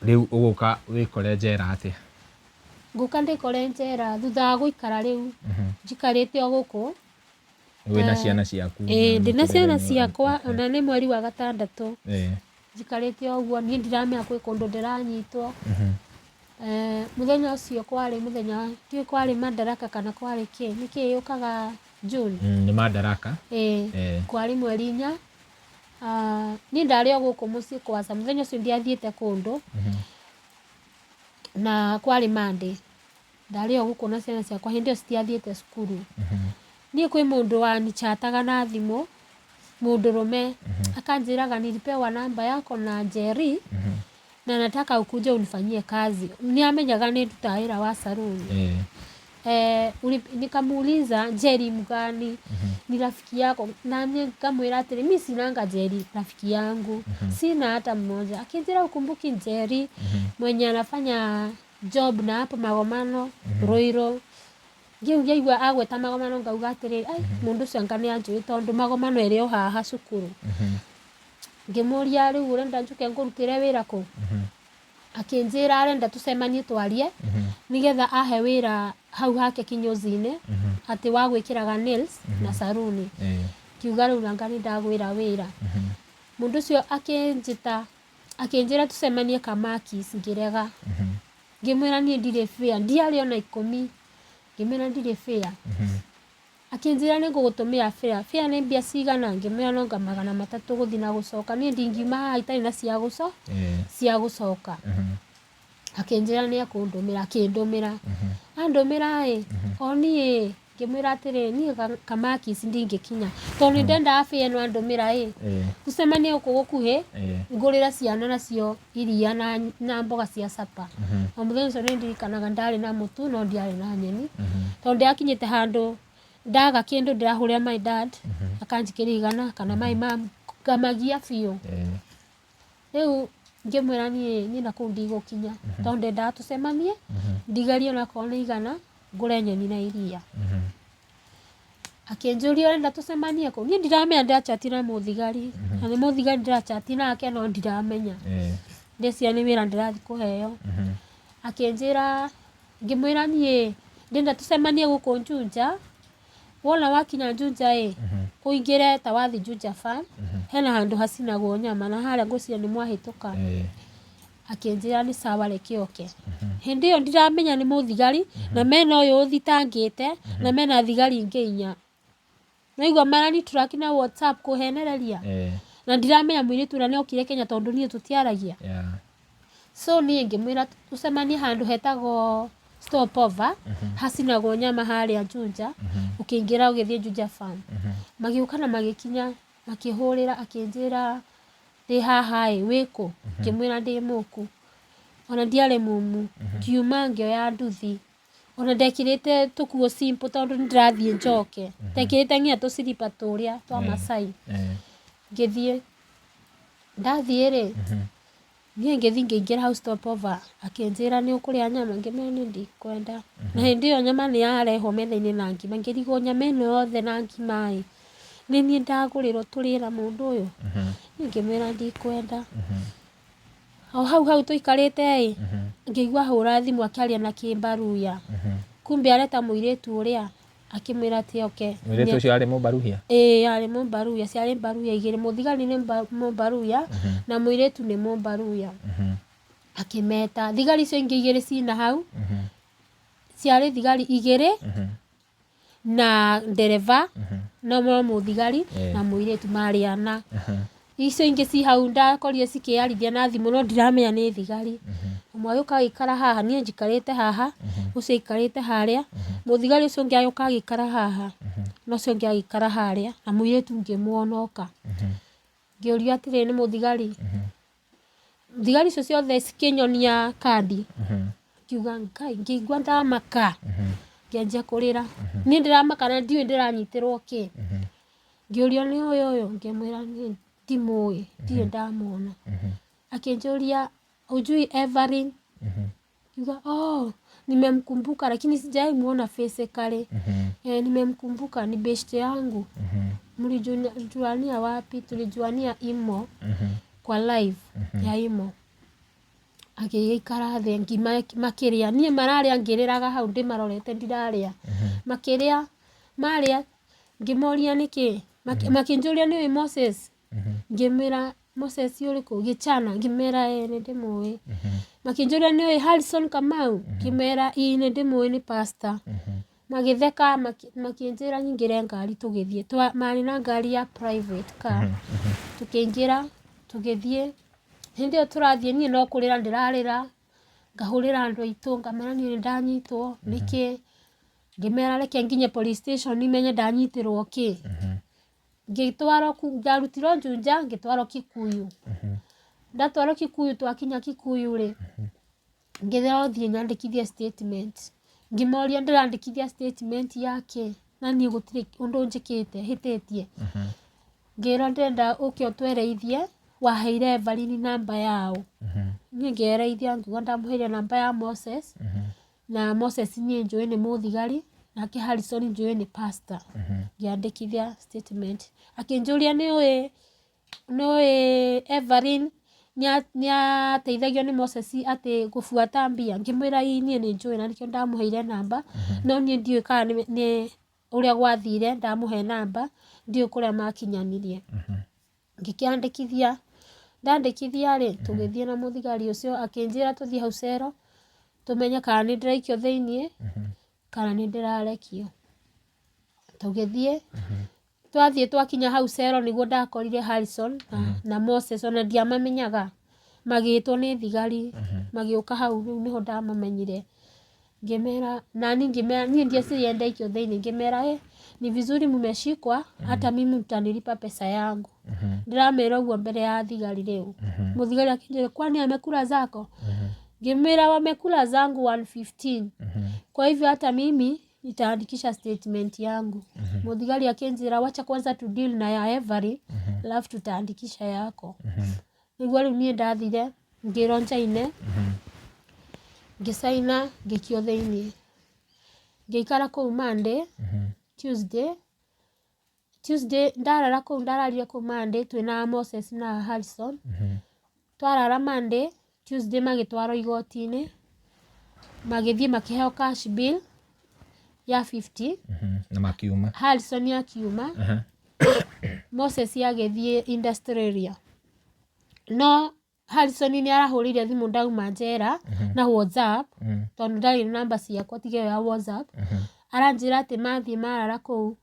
rĩu ũgũka wĩkore njera atĩa? Ngũka ndĩkore njera thutha wa gũikara rĩu njikarĩte o gũkũ. Wĩna ciana ciaku? Ĩĩ, na ndĩna ciana mũtũrĩre nĩ- ciakwa, ona nĩ mweri wa gatandatũ. Njikarĩte o ũguo, niĩ ndiramenya kwĩ kũndũ ndĩranyitwo. Mũthenya ũcio kwarĩ mũthenya, ndiũĩ kwarĩ Madaraka kana kwarĩ kĩ, nĩ kĩ yũkaga June? Nĩ Madaraka. Ĩĩ. Kwarĩ mweri 4. Niĩ ndarĩ o gũkũ mũciĩ kwaca, mũthenya ũcio ndiathiĩte kũndũ. Na kwarĩ Monday. Ndarĩ o gũkũ na ciana ciakwa, hĩndĩ ĩyo citiathiĩte cukuru. Niĩ kwĩ mũndũ wanichataga na thimũ, mũndũrũme, akanjĩraga nilipewa namba yako na Njeri na nataka ukuje unifanyie kazi. Nĩ amenyaga nĩ ndutaga wĩra wa saruni. Nikamuuliza Njeri mgani? Ni rafiki yako? Na niĩ ngamwĩra atĩrĩ, mi sinanga Njeri rafiki yangu, sina hata mmoja. Akinjĩra ukumbuki Njeri mwenye anafanya job na hapo Magomano, Ruiru. Ngĩu ngĩigua agweta Magomano ngauga atĩrĩrĩ, ai, mũndũ ũcio anga nĩ anjũĩ tondũ Magomano ĩrĩ o haha cukuru. Ngĩmũria rĩu ũrenda njũke ngũrutĩre wĩra kũ? Akĩnjĩra arenda tũcemanie twarie nĩgetha ahe wĩra hau hake kinyozi-inĩ, atĩ wa gwĩkĩraga nails na saruni. Ngiuga rĩu anga nĩ ndagwĩra wĩra. Mũndũ ũcio akĩnjĩta akĩnjĩra tũcemanie Kamakis, ngĩrega. Ngĩmwĩra niĩ ndirĩ fare, ndiarĩ ona 10. Ngĩmwĩra ndirĩ fare. Akĩnjĩra nĩ ngũgũtũmĩra fare. Fare nĩ mbia cigana? Ngĩmwĩra no nga 300 gũthiĩ na gũcoka. Niĩ ndingiuma haha itarĩ na cia gũco cia gũcoka. Akĩnjĩra nĩ ekũndũmĩra, akĩndũmĩra. Andũmĩra ĩ, o niĩ ngĩmwĩra atĩrĩ, niĩ Kamakis ndingĩkinya tondũ nĩ ndendaga fare ĩno andũmĩra ĩ, tũcemanie gũkũ gũkuhĩ, ngũrĩre ciana nacio iria na mboga cia capa. O mũthenya ũcio nĩ ndirikanaga ndarĩ na mũtu no ndiarĩ na nyeni, tondũ ndĩrakinyĩte handũ ndaga kĩndũ ndĩrahũrĩra my dad akanjikĩria 100 kana my mom, ngamagia biũ. Rĩu ngĩmwĩra niĩ na kũu ndigũkinya tondũ ndendaga tũcemanie, ndigarie onakorwo nĩ 100 ngũre nyeni na iria. Akĩnjũria ũrenda tũcemanie kũ? Niĩ ndiramenya ndĩrachati na mũthigari, na nĩ mũthigari ndĩrachati nake no ndiramenya. Ndeciria nĩ wĩra ndĩrathiĩ kũheo. Akĩnjĩra, ngĩmwĩra niĩ ndĩrenda tũcemanie gũkũ Juja, wona wakinya Juja ĩ, ũingĩre ta wathiĩ Juja Farm, hena handũ hacinagwo nyama na harĩa ngwĩciria nĩ mwahĩtũka. Akĩnjĩra nĩ sawa reke oke. Hĩndĩ ĩyo ndiramenya nĩ mũthigari, na mena ũyũ ũthitangĩte, na mena thigari ingĩ 4. Naigua marani track na WhatsApp kũhenereria. Na ndiramenya mũirĩtu ũrĩa nĩ okire Kenya tondũ niĩ tũtiaragia. So niĩ ngĩmwĩra tũcemanie handũ hetagwo Stopover, hacinagwo nyama harĩa Juja, ũkĩingĩra ũgĩthiĩ Juja Farm. Magĩũka na magĩkinya, makĩhũrĩra, akĩnjĩra ndĩ haha ĩ, wĩkũ? Ngĩmwĩra ndĩ mũku. Ona ndiarĩ mumu, ngiuma ngĩoya nduthi. Ona ndekĩrĩte tũkuo simple tondũ nĩ ndĩrathiĩ njoke. Ndekĩrĩte nginya tũciriba tũrĩa twa Masai. Ngĩthiĩ, ndathiĩ rĩ, niĩ ngĩthiĩ ngĩingĩra hau Stopover, akĩnjĩra nĩ ũkũrĩa nyama, ngĩmwĩra niĩ ndikwenda. Na hĩndĩ ĩyo nyama nĩ yarehwo metha-inĩ na ngima, ngĩrigwo nyama ĩno yothe na ngima ĩ, nĩ niĩ ndagũrĩrwo tũrĩe na mũndũ ũyũ? Niĩ ngĩmwĩra ndikwenda. O hau hau tũikarĩte ĩ, ngĩigua ahũra thimũ akĩaria na kĩmbaruya. Kumbe areta mũirĩtu ũrĩa, akĩmwĩra atĩ oke. Mũirĩtu ũcio arĩ mũmbaruhia? Ĩĩ, arĩ mũmbaruya, ciarĩ mbaruya igĩrĩ, mũthigari nĩ mũmbaruya na mũirĩtu nĩ mũmbaruya. Akĩmeta, thigari icio ingĩ igĩrĩ cina hau, ciarĩ thigari 2 na ndereba, no mũthigari na mũirĩtu marĩ 4. Icio ingĩ ci hau ndakorire cikĩarithia na thimũ no ndiramenya nĩ thigari. Ũmwe agĩũka agĩikara haha, niĩ njikarĩte haha, ũcio aikarĩte harĩa, mũthigari ũcio ũngĩ agĩũka agĩikara haha, na ũcio ũngĩ agĩikara harĩa, na mũirĩtu ngĩmuona oka. Ngĩũrio atĩrĩ nĩ mũthigari. Thigari icio ciothe cikĩnyonia kandi. Ngiuga Ngai, ngĩigua ndamaka, ngĩanjia kũrĩra. Niĩ ndĩramaka na ndiũĩ ndĩranyitĩrwo kĩ. Ngĩũrio nĩ ũyũ ũyũ, ngĩmwĩra niĩ ndimũĩ, ndirĩ ndamuona. Akĩnjũria hujui Evelyn? Ngiuga oh, nimemkumbuka lakini sijawahi muona physically. Nimemkumbuka, ni beshte yangu. Mlijuania wapi? Tulijuania Imo, kwa live ya Imo. Agĩgĩikara thĩ ngima makĩrĩa, niĩ mararĩa ngĩrĩraga hau ndĩmarorete ndirarĩa. Makĩrĩa, marĩa ngĩmoria nĩkĩ, makĩnjũria nĩũĩ Moses? Ngĩmera Moses ũrĩkũ? Gĩchana, ngĩmera ĩĩ nĩndĩmũĩ. Makĩnjũria nĩũĩ Harrison Kamau? Ngĩmera ĩĩ nĩndĩmũĩ nĩ pastor. Magĩtheka makĩnjĩra nyingĩre ngari tũgĩthiĩ. Marĩ na ngari ya private car. Tũkĩingĩra tũgĩthiĩ. Hĩndĩ ĩyo tũrathiĩ niĩ no kũrĩra ndĩrarĩra, ngahũrĩra andũ aitũ ngamera niĩ nĩndanyitwo nĩkĩ, ngĩmera reke nginye police station menye ndanyitĩrwo kĩ. Ngĩtwarwo ndarutirwo Juja ngĩtwarwo Kikuyu. Ndatwarwo Kikuyu twakinya Kikuyu rĩ, ngĩrwo thiĩ nyandĩkithie statement. Ngĩmoria ndĩrandĩkithia statement ya kĩ na niĩ gũtirĩ ũndũ njĩkĩte hĩtĩtie. Ngĩrwo ndĩrenda ũke ũtwereithie waheire Evelyn namba yaũ. Niĩ ngĩereithia ngiuga ndamũheire namba ya Moses, na Moses niĩ njũĩ nĩ mũthigari, nake Harrison njũĩ nĩ pastor. Ngĩandĩkithia statement. Akĩnjũria nĩũĩ nĩũĩ Evelyn nĩateithagio nĩ Moses atĩ gũbuata mbia? Ngĩmwĩra ĩĩ niĩ nĩnjũĩ na nĩkĩo ndamũheire namba, no niĩ ndiũĩ kana nĩ ũrĩa gwathire ndamũhe namba, ndiũĩ kũrĩa makinyanirie. Ngĩkĩandĩkithia, ndandĩkithia rĩ, tũgĩthiĩ na mũthigari ũcio akĩnjĩra tũthiĩ hau cero, tũmenye kana nĩ ndĩraikio thĩiniĩ, kana nĩ ndĩrarekio. Tũgĩthiĩ, twathiĩ twakinya hau cero nĩguo ndakorire Harrison na Moses ona ndiamamenyaga, magĩtwo nĩ thigari, magĩũka hau rĩu nĩho ndamamenyire. Ngĩmera, nani ngĩmera, niĩ ndieciririe ndaikio thĩiniĩ, ngĩmera ĩ, ni vizuri mmeshikwa, hata mimi mtanilipa pesa yangu. Ndĩramera ũguo mbere ya thigari rĩu. Mũthigari akĩnjĩra kwani amekula zako? Ngĩmwĩra wamekula zangu 115. Kwa hivyo hata mimi nitaandikisha statement yangu. Mũthigari akĩnjĩra wacha kwanza tu deal na ya Every, alafu tutaandikisha yako. Nĩguo rĩu niĩ ndathire ngĩrwo njaine, ngĩcaina ngĩikio thĩiniĩ. Ngĩikara kũu Monday, Tuesday, Tuesday ndarara kũu ndararire kũu Monday twĩna Moses na Harrison. Twarara Monday, Tuesday magĩtwarwo igoti-inĩ, magĩthiĩ makĩheo cash bill ya 50. Na makiuma. Harrison akiuma, Moses agĩthiĩ industrial area. No Harrison nĩ arahũrĩire thimũ ndauma njera na WhatsApp, tondũ ndarĩ na namba ciakwa tiga ĩyo ya WhatsApp. Aranjĩra atĩ mathiĩ marara kũu,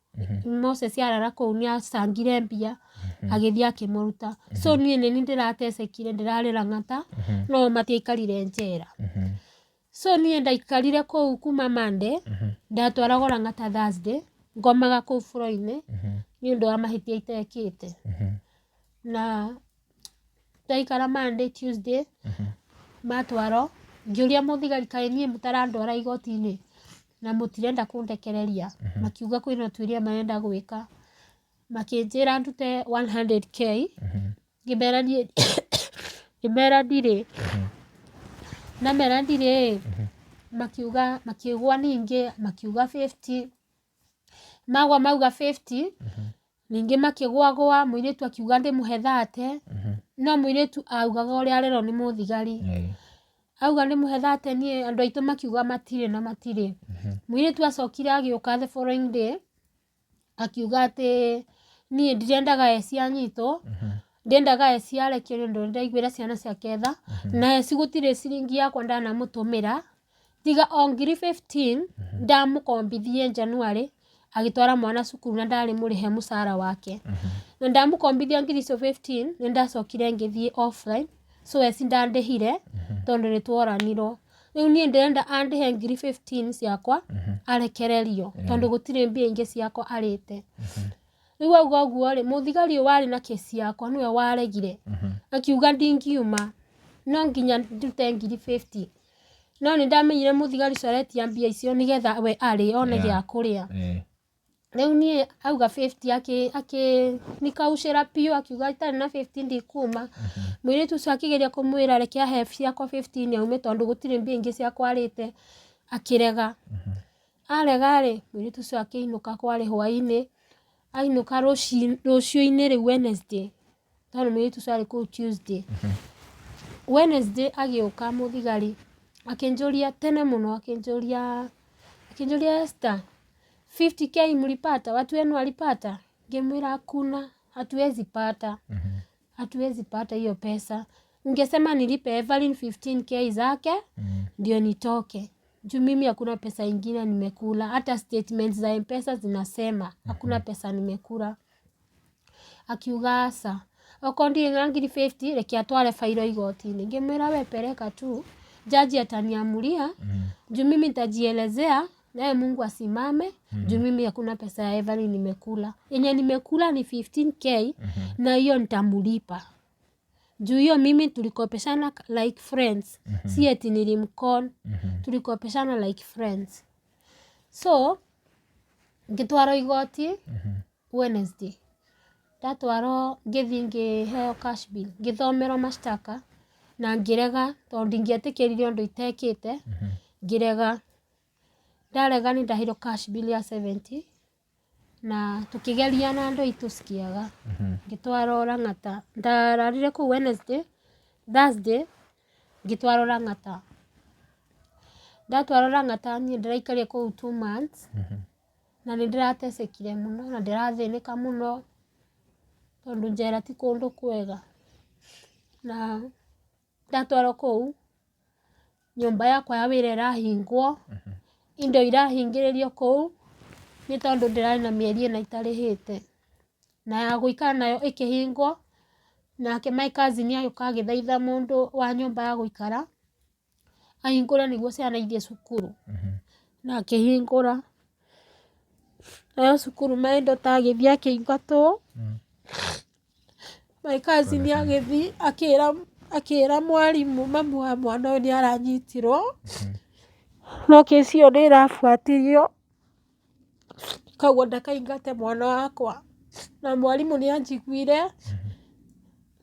Moses arara kũu nĩ acangire mbia agĩthiĩ akĩmũruta. So niĩ nĩ niĩ ndĩratecekire ndĩrarĩ Lang'ata no o matiaikarire njera. So niĩ ndaikarire kũu kuma Monday, ndatwaragwo Lang'ata Thursday, ngomaga kũu floor-inĩ nĩ ũndũ wa mahĩtia itekĩte. Na ndaikara Monday, Tuesday, matwarwo, ngĩũria mũthigari kaĩ niĩ mũtarandwara igoti-inĩ na mũtirenda kũndekereria, makiuga kwĩna ũtuĩria marenda gwĩka. Makĩnjĩra ndute 100K, ngĩmera niĩ ngĩmera ndirĩ. Ndamera ndirĩ ĩ, makiuga makĩgwa ningĩ makiuga 50, magwa mauga 50, ningĩ makĩgwagwa mũirĩtu akiuga ndĩmũhe 30, no mũirĩtu augaga ũrĩa arerwo nĩ mũthigari. Auga ndĩmũhe 30 niĩ andũ aitũ makiuga matirĩ na matirĩ. Mũirĩtu acokire agĩũka the following day, akiuga atĩ niĩ ndirendaga eci anyitwo, ndiendaga eci arekio nĩ ũndũ nĩndaiguĩra ciana ciake tha, na eci gũtirĩ ciringi yakwa ndanamũtũmĩra, tiga o ngiri 15 ndamũkombithie January agĩtwara mwana cukuru na ndarĩ mũrĩhe mũcara wake. Na ndamũkombithia ngiri icio 15 nĩndacokire ngĩthiĩ offline, so eci ndandĩhire tondũ nĩtworanirwo. Rĩu niĩ ndĩrenda andĩhe ngiri 15 ciakwa arekererio tondũ gũtirĩ mbia ingĩ ciakwa arĩte. Rĩu auga ũguo rĩ, mũthigari ũyũ warĩ na kesi yakwa nĩwe waregire akiuga ndingiuma no nginya ndute ngiri 50. No nĩ ndamenyire mũthigari ũcio aretia mbia icio nĩgetha we arĩe one gĩa kũrĩa. Rĩu niĩ auga 50 akĩnikaucĩra biũ akiuga itarĩ na 50 ndikuma. Mũirĩtu ũcio akĩgeria kũmwĩra reke ahe ciakwa 15 aume tondũ gũtirĩ mbia ingĩ ciakwa arĩte, akĩrega. Arega rĩ, mũirĩtu ũcio akĩinũka kwarĩ hwainĩ, ainũka rũciũ-inĩ rĩu Wednesday, tondũ mũirĩtu ũcio arĩ kũu Tuesday. Wednesday agĩũka mũthigari akĩnjũria tene mũno, akĩnjũria, "Esther, 50K mlipata? Watu wenu walipata?" Ngĩmwĩra, "Hakuna, hatuwezi pata, hatuwezi pata hiyo pesa. Ungesema nilipe Evelyn 15K zake ndio nitoke, juu mimi hakuna pesa ingine nimekula. Hata statements za M-Pesa zinasema hakuna pesa nimekula." Akiuga, "Aca, okorwo ndirĩ na ngiri 50, reke atware failo igoti-inĩ." Ngĩmwĩra, "We peleka tu, jaji ataniamulia, juu mimi nitajielezea naye Mungu asimame, juu mimi hakuna pesa ya Evelyn nimekula. Yenye nimekula ni 15K na hiyo nitamulipa, juu hiyo mimi tulikopeshana like friends, si eti nilimcon. Tulikopeshana like friends." So ngĩtwarwo igoti Wednesday. Ndatwarwo, ngĩthiĩ ngĩheo cash bill, ngĩthomerwo mashtaka na ngĩrega, tondũ ndingĩetĩkĩrire ũndũ itekĩte. Ngĩrega. Ndarega, nĩ ndaheirwo cash bill ya 70 na tũkĩgeria na andũ aitũ cikiaga. Ngĩtwarwo Lang'ata. Ndararire kũu Wednesday, Thursday ngĩtwarwo Lang'ata. Ndatwarwo Lang'ata, niĩ ndĩraikarire kũu 2 months na nĩ ndĩratecekire mũno na ndĩrathĩnĩka mũno, tondũ njera ti kũndũ kwega. Na ndatwarwo kũu, nyũmba yakwa ya wĩra ĩrahingwo, indo irahingĩrĩrio kũu, nĩ tondũ ndĩrarĩ na mĩeri 4 itarĩhĩte, na ya gũikara nayo ĩkĩhingwo. Nake my cousin agĩũka agĩthaitha mũndũ wa nyũmba ya gũikara ahingũre nĩguo ciana ithiĩ cukuru, na akĩhingũra. Nayo cukuru my daughter agĩthiĩ akĩingatwo. My cousin agĩthiĩ akĩra mwarimũ, mamu wa mwana ũyũ nĩ aranyitirwo, no kĩci ĩyo nĩ ĩrabuatĩrio, koguo ndakaingate mwana wakwa. Na mwarimũ nĩ anjiguire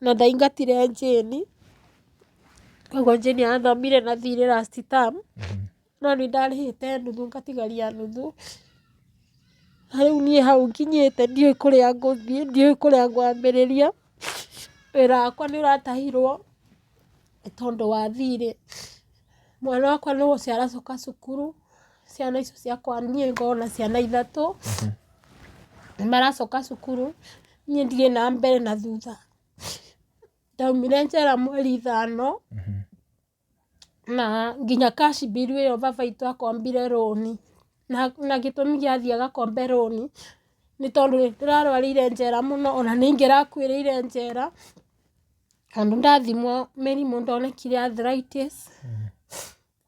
na ndaingatire Jane, koguo Jane arathomire na thirĩ last term, no nĩ ndarĩhĩte nuthu ngatigaria nuthu. Na rĩu niĩ hau nginyĩte ndiũĩ kũrĩa ngũthiĩ, ndiũĩ kũrĩa ngwambĩrĩria. Wĩra wakwa nĩ ũratahirwo nĩ tondũ wa thirĩ. Mwana wakwa nĩ ũcio aracoka cukuru, ciana icio ciakwa, niĩ ngoragwo na ciana ithatũ, nĩ maracoka cukuru, niĩ ndirĩ na mbere na thutha. Ndaumire njera mweri 5 na nginya cash bill ĩyo baba witũ akombire rũni, na gĩtũmi gĩa athiĩ agakombe rũni nĩ tondũ nĩ ndĩrarwarĩire njera mũno, ona nĩ ingĩrakuĩrĩire njera, tondũ ndathimwo mĩrimũ ndonekire arthritis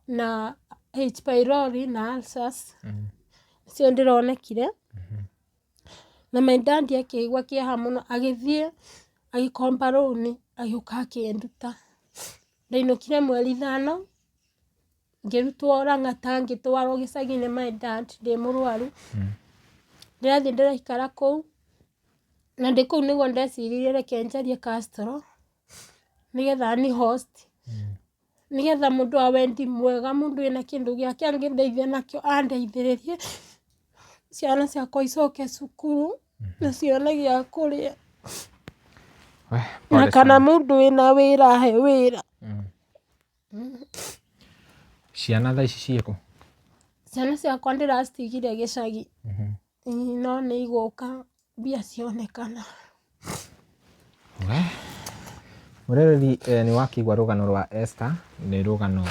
na H pylori na ulcers, nĩcio ndĩronekire. Na my dad akĩigua kĩeha mũno, agĩthiĩ agĩkomba rũni, agĩũka akĩnduta. Ndainũkire mweri 5, ngĩrutwo Lang'ata ngĩtwarwo gĩcagi-inĩ my dad ndĩ mũrwaru. Ndĩrathiĩ ndĩraikara kũu, na ndĩ kũu nĩguo ndeciririe reke njarie Castro nĩgetha ani host, nĩgetha mũndũ wa wendi mwega, mũndũ wĩna kĩndũ gĩake angĩndeithia nakĩo andeithĩrĩrie, ciana ciakwa icoke cukuru na cione gĩa kũrĩa, We, na pole kana sana. Mũndũ wĩna wĩra ahe wĩra. Ciana thaa ici ciĩkũ? Ciana ciakwa ndĩracitigire gĩcagi. Ĩĩ, no nĩ igũka mbia cionekana. We. Mũrereri, nĩ wakĩigua rũgano rwa Esther, nĩ rũgano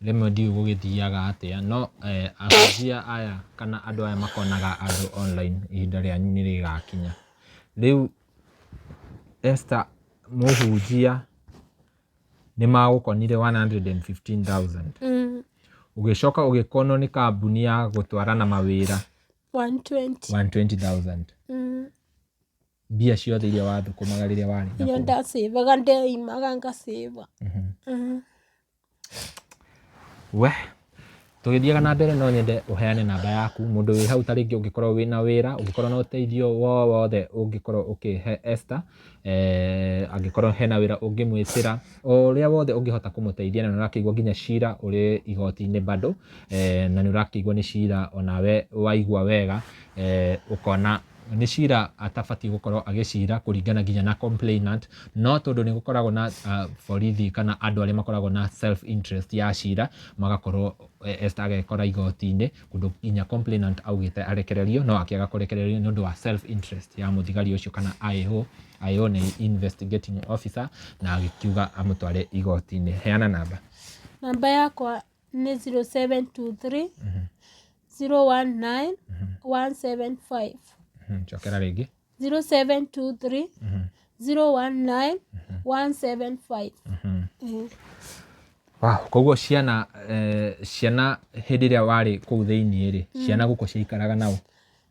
rĩmwe ndiũĩ gũgĩthiaga atĩa, no ahunjia aya kana andũ aya makonaga andũ online, ihinda rĩanyu nĩ rĩgakinya. Rĩu Esther mũhunjia nĩ magũkonire 115,000. Ũgĩcoka ũgĩkonwo nĩ kambuni ya gũtwarana mawĩra 120. 120,000. Mbia ciothe iria wathũkũmaga rĩrĩa warĩ na Iria kũu. Ndacĩvaga, ndeimaga ngacĩva. We tũgĩthiaga na mbere, no nyende ũheane namba yaku, mũndũ wĩ hau, ta rĩngĩ ũngĩkorwo wĩna wĩra, ũngĩkorwo na ũteithio wothe ũngĩkorwo ũkĩhe Esther, angĩkorwo hena wĩra ũngĩmwĩtĩra, o ũrĩa wothe ũngĩhota kũmũteithia. Na nĩ ũrakĩigua nginya cira ũrĩ igoti-inĩ bado, na nĩ ũrakĩigua nĩ cira onawe waigua wega, ũkona Nĩ cira atabatiĩ gũkorwo agĩcira kũringana nginya na complainant, no tondũ nĩ gũkoragwo na borithi kana andũ arĩa makoragwo na self interest ya cira, magakorwo Esther agekora igoti-inĩ kũndũ nginya complainant augĩte arekererio, no akĩaga kũrekererio nĩ ũndũ wa self interest ya mũthigari ũcio kana IO. IO nĩ investigating officer, na agĩkiuga amũtware igoti-inĩ. Heana namba. Namba yakwa nĩ 0723 019 175. Cokera rĩngĩ. 0723 019 175. Wow, koguo ciana ciana hĩndĩ ĩrĩa warĩ kũu thĩinĩ rĩ, ciana gũkũ ciaikaraga nao?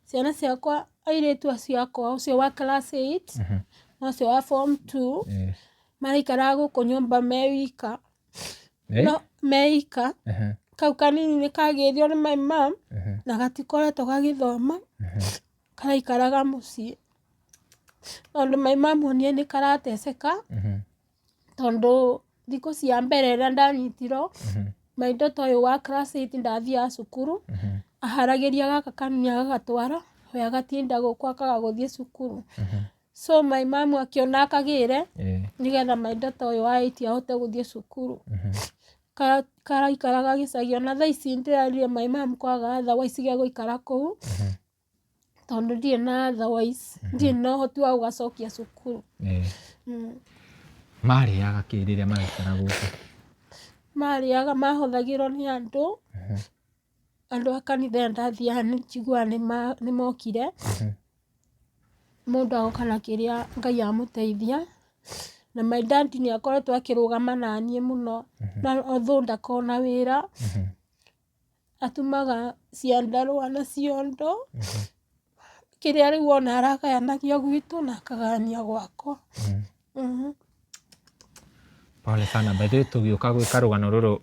Ciana ciakwa, airĩtu acio akwa, ũcio wa class 8 na ũcio wa form 2, maraikaraga gũkũ nyũmba me wika. No me ika. Kau kanini nĩ kagĩrio nĩ my mom na gatikoretwo gagĩthoma, karaikaraga mũciĩ tondũ my mom onire nĩ karateceka, tondũ thikũ cia mbere rĩrĩa ndanyitirwo, my daughter ũyũ wa class 8 ndathiaga cukuru, aharagĩria gaka kanini agagatwara, we agatinda gũkũ akaga gũthiĩ cukuru. So my mom akĩona akagĩre nĩgetha my daughter ũyũ wa 8 ahote gũthiĩ cukuru. Karaikaraga gĩcagi, ona thaa ici ndĩrarire my mom kwaga otherwise gĩa gũikara kũu, tondũ ndirĩ na otherwise, ndirĩ na ũhoti wa gũgacokia cukuru. Marĩaga kĩ rĩrĩa maraikara gũkũ? Marĩaga mahũthagĩrwo nĩ andũ a kanitha ĩyo ndathiaga, nĩ njiguaga nĩ mokire. Mũndũ agoka na kĩrĩa Ngai amũteithia, na my dad nĩ akoretwo akĩrũgama naniĩ mũno, na although ndakoragwo na wĩra, atumaga ciandarũa na ciondo, kĩrĩa rĩu wona aragayanagia gwitũ na akagayania gwakwa. Pole sana. By the way, tũgĩũka gwĩka rũgano rũrũ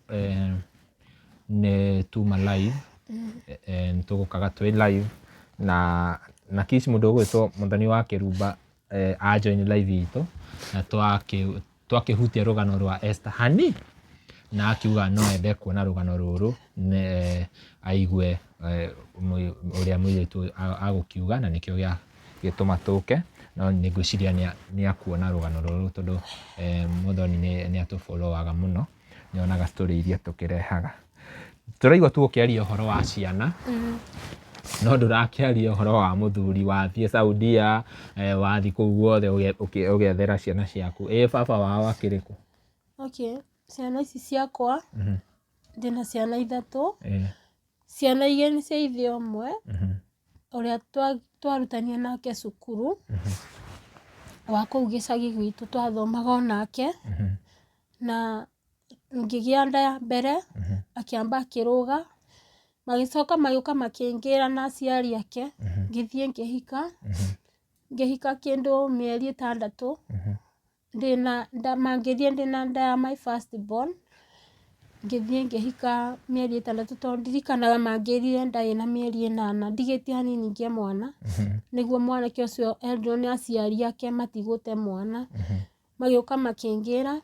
nĩ tuma live, nĩ tũgũkaga twĩ live na Kish, mũndũ ũgwĩtwo Mũthoni wa Kĩrumba a join live itũ na twakĩhutia rũgano rwa Esther hani, na akiuga no ende kuona rũgano rũrũ ne aigue ũrĩa mũirĩtu agũkiuga, na nĩkĩo gĩa gĩtũma tũke, no nĩ ngwĩciria nĩ akuona rũgano rũrũ tondũ Mũthoni nĩ atũfollowaga mũno, nĩ onaga story iria tũkĩrehaga. Tũraigua tu ũkĩaria ũhoro wa ciana, no ndũrakĩaria ũhoro wa mũthuri wathiĩ Saudia, wathiĩ kũu guothe ũgethera ciana ciaku. Ĩ baba wao akĩrĩ kũ? Okay, ciana ici ciakwa, ndĩna ciana ithatũ. Ciana igĩrĩ nĩ cia ithe ũmwe ũrĩa twarutania nake cukuru wa kũu gĩcagi gwitũ, twathomaga onake, na ngĩgĩa nda ya mbere akĩamba akĩrũga, magĩcoka magĩũka makĩngĩra na aciari ake, ngĩthiĩ ngĩhika. Ngĩhika kĩndũ mĩeri 6 ndĩna nda, mangĩthiĩ ndĩna nda ya my first born. Ngĩthiĩ ngĩhika mĩeri 6, tondũ ndirikanaga mangĩrire nda ĩna mĩeri 8, ndigĩtie hanini ngĩe mwana, nĩguo mwanake ũcio erirwo nĩ aciari ake matigũte mwana, magĩũka makĩngĩra,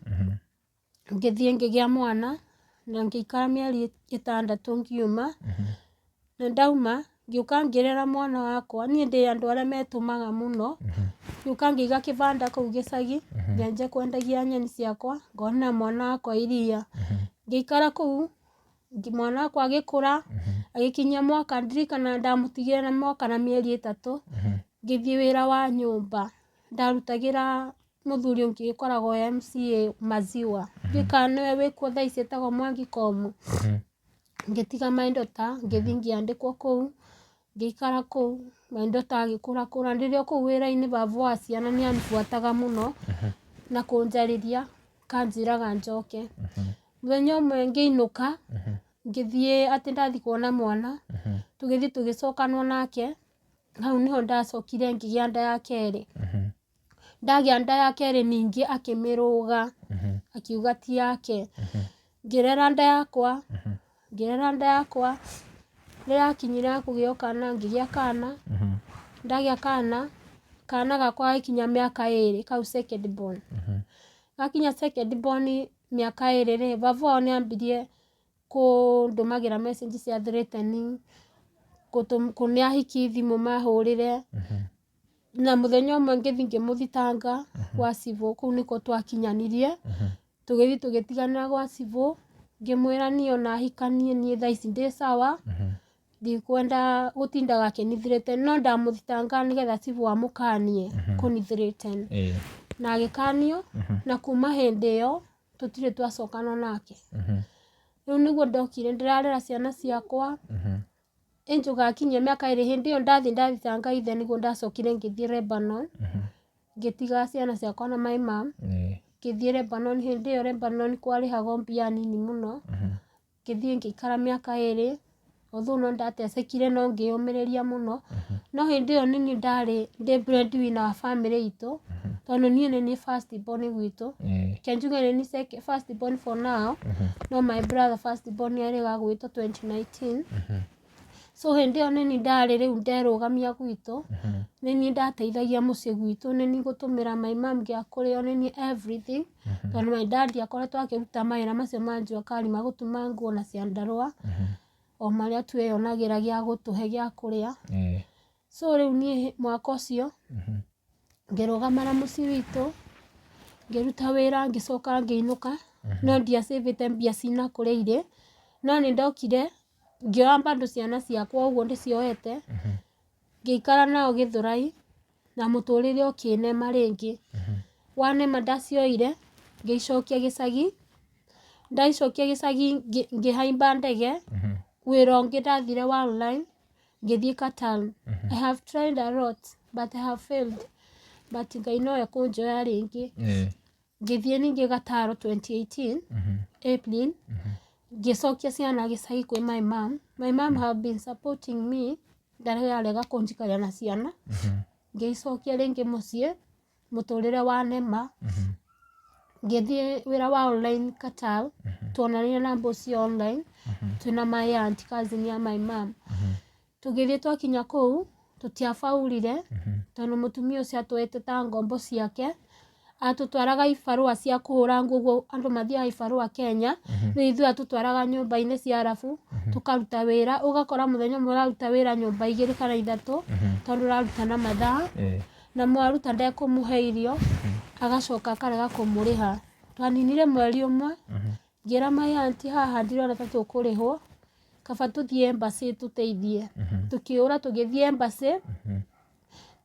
ngĩthiĩ ngĩgĩa mwana na ngĩikara mĩeri 6 ngiuma. Na ndauma ngĩũka ngĩrera mwana wakwa. Niĩ ndĩ andũ arĩa metũmaga mũno, ngĩũka ngĩiga kĩbanda kũu gĩcagi, ngĩanjia kwendagia nyeni ciakwa, ngonera mwana wakwa iria. Ngĩikara kũu, mwana wakwa agĩkũra, agĩkinyia mwaka, ndirikana ndamũtigire na mwaka na mĩeri 3, ngĩthiĩ wĩra wa nyũmba. Ndarutagĩra mũthuri ũngĩ ũkoragwo MCA maziwa, ndiũĩ kana nĩwe wĩkuo thaa ici, etagwo Mwangi Komu. Ngĩtiga my daughter, ngĩthiĩ ngĩandĩkwo kũu, ngĩikara kũu, my daughter agĩkũra kũra. Rĩrĩa o kũu wĩra-inĩ, baba wa ciana nĩ anibuataga mũno na kũnjarĩria, akanjĩraga njoke. Mũthenya ũmwe ngĩinũka, ngĩthiĩ atĩ ndathiĩ kuona mwana, tũgĩthiĩ tũgĩcokanwo nake, hau nĩho ndacokire ngĩgĩa nda ya kerĩ. Ndagĩa nda ya kerĩ ningĩ akĩmĩrũga, akiuga ti yake. Ngĩrera nda yakwa, ngĩrera nda yakwa, rĩrĩa yakinyire ya kũgĩa kana, ngĩgĩa kana. Ndagĩa kana, kana gakwa gagĩkinya mĩaka 2, kau second born. Gakinya second born mĩaka 2 rĩ, baba wao nĩ ambirie kũndũmagĩra message cia threatening, kũne ahiki thimũ mahũrĩre. Na mũthenya ũmwe ngĩthiĩ ngĩmũthitanga gwa cibũ, kũu nĩkuo twakinyanirie. Tũgĩthiĩ tũgĩtiganĩra gwa cibũ, ngĩmwĩra niĩ ona ahikanie niĩ thaa ici ndĩ sawa, ndikwenda gũtindaga akĩni threaten, no ndamũthitanga nĩgetha cibũ amũkanie kũni threaten. Na agĩkanio, na kuma hĩndĩ ĩyo tũtirĩ twacokana nake. Rĩu nĩguo ndokire ndĩrarera ciana ciakwa, ĩnjũgakinyia mĩaka ĩrĩ, hĩndĩ ĩyo ndathiĩ ndathitanga ithe nĩguo ndacokire ngĩthiĩ Lebanon, ngĩtiga ciana ciakwa na my mom, ngĩthiĩ Lebanon. Hĩndĩ ĩyo Lebanon kwarĩhagwo mbia nini mũno. Ngĩthiĩ ngĩikara mĩaka 2, although no ndatecekire no ngĩyũmĩrĩria mũno. No hĩndĩ ĩyo nĩ niĩ ndarĩ ndĩ breadwinner wa family itũ, tondũ niĩ nĩ niĩ first born gwitũ. Reke njuge nĩ niĩ first born for now, no my brother first born erĩga gwĩtwo 2019. So hĩndĩ ĩyo nĩ niĩ ndarĩ rĩu nderũgamia gwitũ, nĩ niĩ ndateithagia mũciĩ gwitũ, nĩ niĩ ngũtũmĩra my mom gĩa kũrĩa, nĩ niĩ everything, tondũ my dad akoretwo akĩruta mawĩra macio ma jua kali ma gũtuma nguo na ciandarũa, o marĩa twĩyonagĩra gĩa gũtũhe gĩa kũrĩa. So rĩu niĩ mwaka ũcio ngĩrũgama na mũciĩ witũ, ngĩruta wĩra, ngĩcoka ngĩinũka, no ndiacĩvĩte mbia cina kũrĩa irĩ. No nĩ ndokire ngĩoya bado ciana ciakwa ũguo ndĩcioete, ngĩikara nao Gĩthũrai, na mũtũrĩre ũkĩnema rĩngĩ. Wanema ndacioire ngĩicokia gĩcagi, ndaicokia gĩcagi ngĩhaimba ndege, wĩra ũngĩ ndathire wa online, ngĩthiĩ Qatar. I have tried a lot but I have failed, but Ngai no ekũnjoya rĩngĩ. Ngĩthiĩ ningĩ Qatar 2018 April, ngĩcokia ciana gĩcagi kwĩ my mom. My mom have been supporting me, ndararega kũnjikaria na ciana. Ngĩicokia rĩngĩ mũciĩ, mũtũrĩre wa nema, ngĩthiĩ wĩra wa online Qatar, tuonanire na boss online, twĩna my aunt, cousin ya my mom. Tũgĩthiĩ twakinya kũu tũtiabaurire, tondũ mũtumia ũcio atũete ta ngombo ciake. Atũtwaraga ibarũa cia kũhũra nguo, ũguo andũ mathiaga ibarũa Kenya, rĩu ithuĩ atũtwaraga nyũmba-inĩ cia arabu tũkaruta wĩra. Ũgakora mũthenya ũmwe ũraruta wĩra nyũmba igĩrĩ kana ithatũ, tondũ ũraruta na mathaa, na mwaruta ndekũmũhe irio, agacoka akarega kũmũrĩha. Twaninire mweri ũmwe, ngĩra my aunty, haha ndirona ta tũkũrĩhwo, kaba tũthiĩ embassy tũteithie. Tũkĩũra tũgĩthiĩ embassy.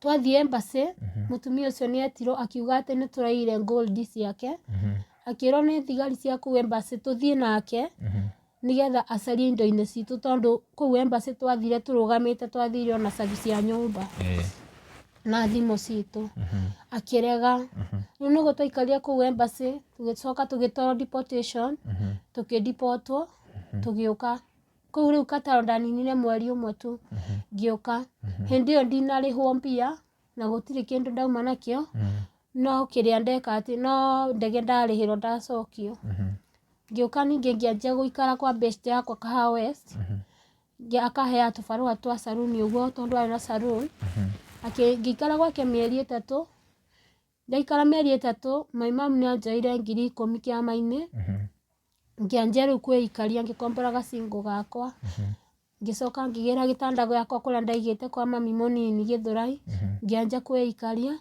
Twathiĩ embassy, mũtumia ũcio nĩ etirwo, akiuga atĩ nĩ tũraiyire gold ciake. Akĩrwo nĩ thigari cia kũu embassy tũthiĩ nake nĩgetha acarie indo-inĩ citũ, tondũ kũu embassy twathire tũrũgamĩte, twathire ona cabi cia nyũmba na thimũ citũ, akĩrega. Rĩu nĩguo twaikarire kũu embassy, tũgĩcoka tũgĩtwarwo deportation, tũkĩdipotwo, tũgĩũka kũu. Rĩu Qatar ndaninire mweri ũmwe tu, ngĩũka. Hĩndĩ ĩyo ndinarĩhwo mbia na gũtirĩ kĩndũ ndauma nakĩo, no kĩrĩa ndeka atĩ no ndege ndarĩhĩrwo ndacokio. Ngĩũka ningĩ ngĩanjia gũikara kwa best yakwa Kahawa West. Akaheaga tũbarũa twa saruni ũguo, tondũ arĩ na saloon. Ngĩikara gwake mĩeri 3. Ndaikara mĩeri 3, my mom nĩ anjoire 10,000 kĩama-inĩ, ngĩanjia rĩu kwĩikaria, ngĩkombora gacingo gakwa, ngĩcoka ngĩgĩra gĩtanda gĩakwa kũrĩa ndaigĩte kwa mami mũnini Gĩthũrai, ngĩanjia kwĩikaria.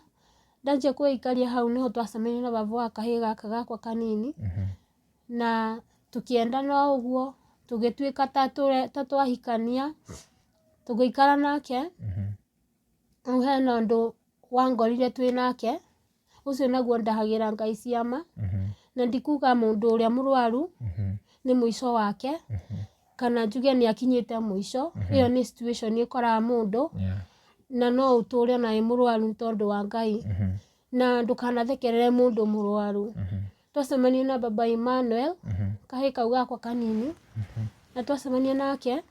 Ndanjia kwĩikaria, hau nĩho twacemanirie na baba wa kahĩĩ gaka gakwa kanini, na tũkĩendana o ũguo, tũgĩtuĩka ta twahikania, tũgĩikara nake. Rĩu hena ũndũ wangorire twĩ nake, ũcio naguo ndahagĩra Ngai ciama. Na ndikuga mũndũ ũrĩa mũrwaru nĩ mũico wake, kana njuge nĩ akinyĩte mũico. Ĩyo nĩ situation ĩkoraga mũndũ, na no ũtũre ona wĩ mũrwaru tondũ wa Ngai. Na ndũkanathekerere mũndũ mũrwaru. Twacemania na baba Emmanuel, kahĩĩ kau gakwa kanini, na twacemania nake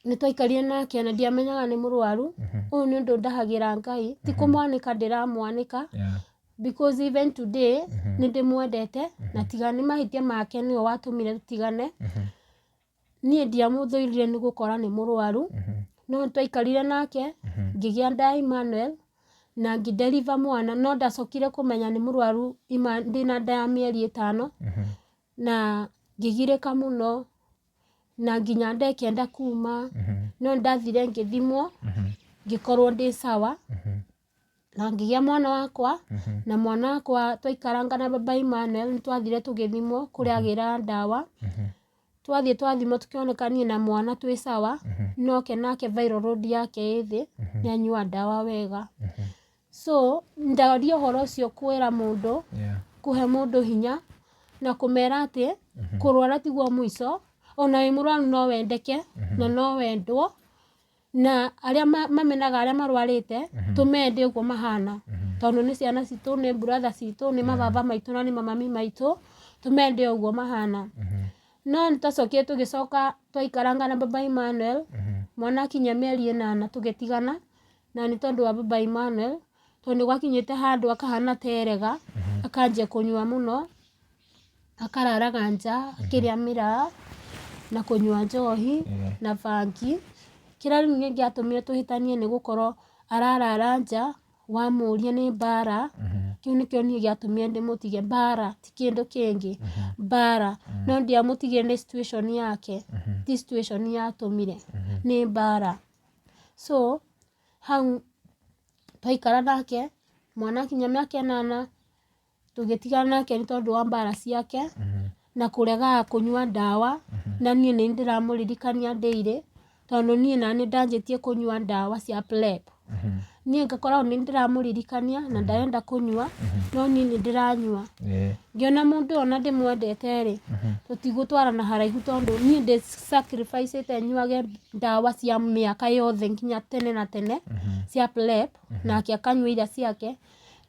nĩ twaikarire nake na ndiamenyaga nĩ mũrwaru. Ũyũ nĩ ũndũ ndahagĩra Ngai, ti kũmwanĩka ndĩramwanĩka, because even today nĩ ndĩmwendete, na tiga nĩ mahĩtia make nĩwe watũmire tũtigane, niĩ ndiamũthũirire nĩ gũkora nĩ mũrwaru. No nĩ twaikarire nake, ngĩgĩa nda ya Emmanuel na ngĩdeliver mwana, no ndacokire kũmenya nĩ mũrwaru ndĩna nda ya mĩeri 5, na ngĩgirĩka mũno na nginya ndekenda kuma. No ndathire ngĩthimwo, ngĩkorwo ndĩ sawa. Na ngĩgĩa mwana wakwa, na mwana wakwa twaikaranga na baba Emmanuel nĩ twathire tũgĩthimwo kũrĩa agĩraga ndawa. Twathiĩ twathimwo tũkĩoneka niĩ na mwana twĩ sawa, noke nake viral load yake ĩ thĩ, nĩ anyua ndawa wega. So ndaria ũhoro ũcio kwĩra mũndũ, kũhe mũndũ hinya na kũmera atĩ kũrwara tiguo mũico, ona wĩ mũrwaru no wendeke na no wendwo. Na arĩa mamenaga arĩa marwarĩte, tũmende ũguo mahana, tondũ nĩ ciana citũ, nĩ brother citũ, nĩ mababa maitũ na nĩ mamami maitũ, tũmende ũguo mahana. No nĩ twacokire tũgĩcoka twaikaranga na baba Emmanuel, mwana akinyia mĩeri 8 tũgĩtigana, na nĩ tondũ wa baba Emmanuel, tondũ nĩ gwakinyĩte handũ akahana ta erega, akanjia kũnyua mũno. Akararaga nja akĩrĩa mĩraa na kũnyua njohi na bangi. Kĩrĩa rĩu gĩatũmire tũhĩtanie nĩ gũkorwo ararara nja, wamũria nĩ mbara, kĩu nĩkĩo niĩ gĩatũmire ndĩmũtige, mbara ti kĩndũ kĩngĩ, mbara. No ndiamũtigire nĩ situation yake, ti situation yatũmire, nĩ mbara. So hau twaikara nake, mwana akinyia mĩaka 8. Tũgĩtigana nake nĩ tondũ wa mbara ciake na kũregaga kũnyua ndawa, na niĩ nĩ ndĩramũririkania daily, tondũ niĩ naniĩ ndanjĩtie kũnyua ndawa cia PrEP. Niĩ ngakoragwo nĩ ndĩramũririkania na ndarenda kũnyua, no niĩ nĩ ndĩranyua. Ngĩona mũndũ ũyũ ona ndĩmwendete rĩ, tũtigũtwarana haraihu tondũ niĩ ndĩ sacrifice ĩte nyuage ndawa cia mĩaka yothe nginya tene na tene cia PrEP, nake akanyua iria ciake.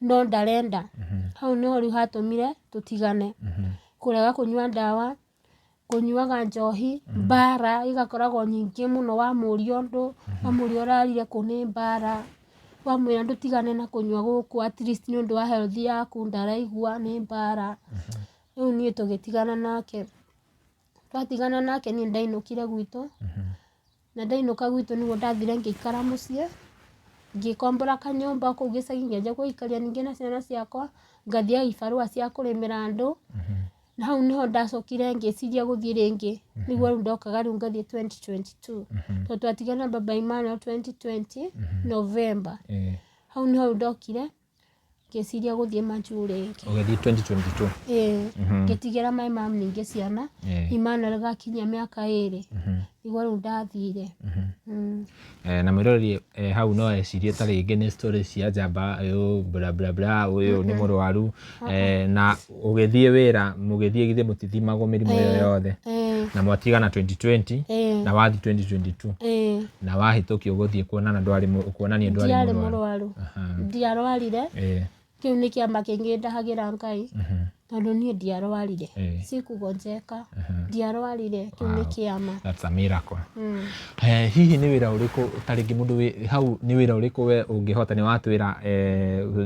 No ndarenda. Hau nĩho rĩu hatũmire tũtigane. Kũrega kũnyua ndawa, kũnyuaga njohi, mbara igakoragwo nyingĩ mũno wamũria ũndũ, wamũria ũrarire kũ nĩ mbara, wamwĩra ndũtigane na kũnyua gũkũ at least nĩ ũndũ wa health yaku ndaraigua nĩ mbara. Rĩu niĩ tũgĩtigana nake. Twatigana nake niĩ nĩndainũkire gwitũ. Na ndainũka gwitũ nĩguo ndathire ngĩikara mũciĩ, ngĩkombora kanyũmba kũu gĩcagi ngĩanjia gũikaria ningĩ na ciana ciakwa, ngathiaga ibarũa cia kũrĩmĩra andũ, na hau nĩho ndacokire ngĩciria gũthiĩ rĩngĩ, nĩguo rĩu ndokaga rĩu ngathiĩ 2022, tondũ twatigana na baba Emmanuel 2020 November, hau nĩho rĩu ndokire. Ngĩciria gũthiĩ majuu rĩngĩ. Ũgĩthiĩ 2022? Ĩĩ. Ngĩtigĩra my mom ningĩ ciana. Emmanuel gakinyia mĩaka 2. Nĩguo rĩu ndathire. Na mwĩroreri hau no ecirie ta rĩngĩ nĩ story cia njamba ũyũ bla bla bla ũyũ nĩ mũrwaru. Na ũgĩthiĩ wĩra mũgĩthiĩ githĩ mũtithimagwo mĩrimũ ĩyo yothe? Na mwatigana 2020 na wathiĩ 2022 na wahĩtũkio gũthiĩ kuonana ndwarĩ kuonania ndwarĩ Ndiarĩ mũrwaru. Ndiarwarire. Kĩu nĩ kĩama kĩngĩ ndahagĩra Ngai tondũ niĩ ndiarwarire. Sikugonjeka. Ndiarwarire. Kĩu nĩ kĩama. That's a miracle. Hihi nĩ wĩra ũrĩkũ ta rĩngĩ mũndũ wĩ hau nĩ wĩra ũrĩkũ we ũngĩhota nĩ watwĩra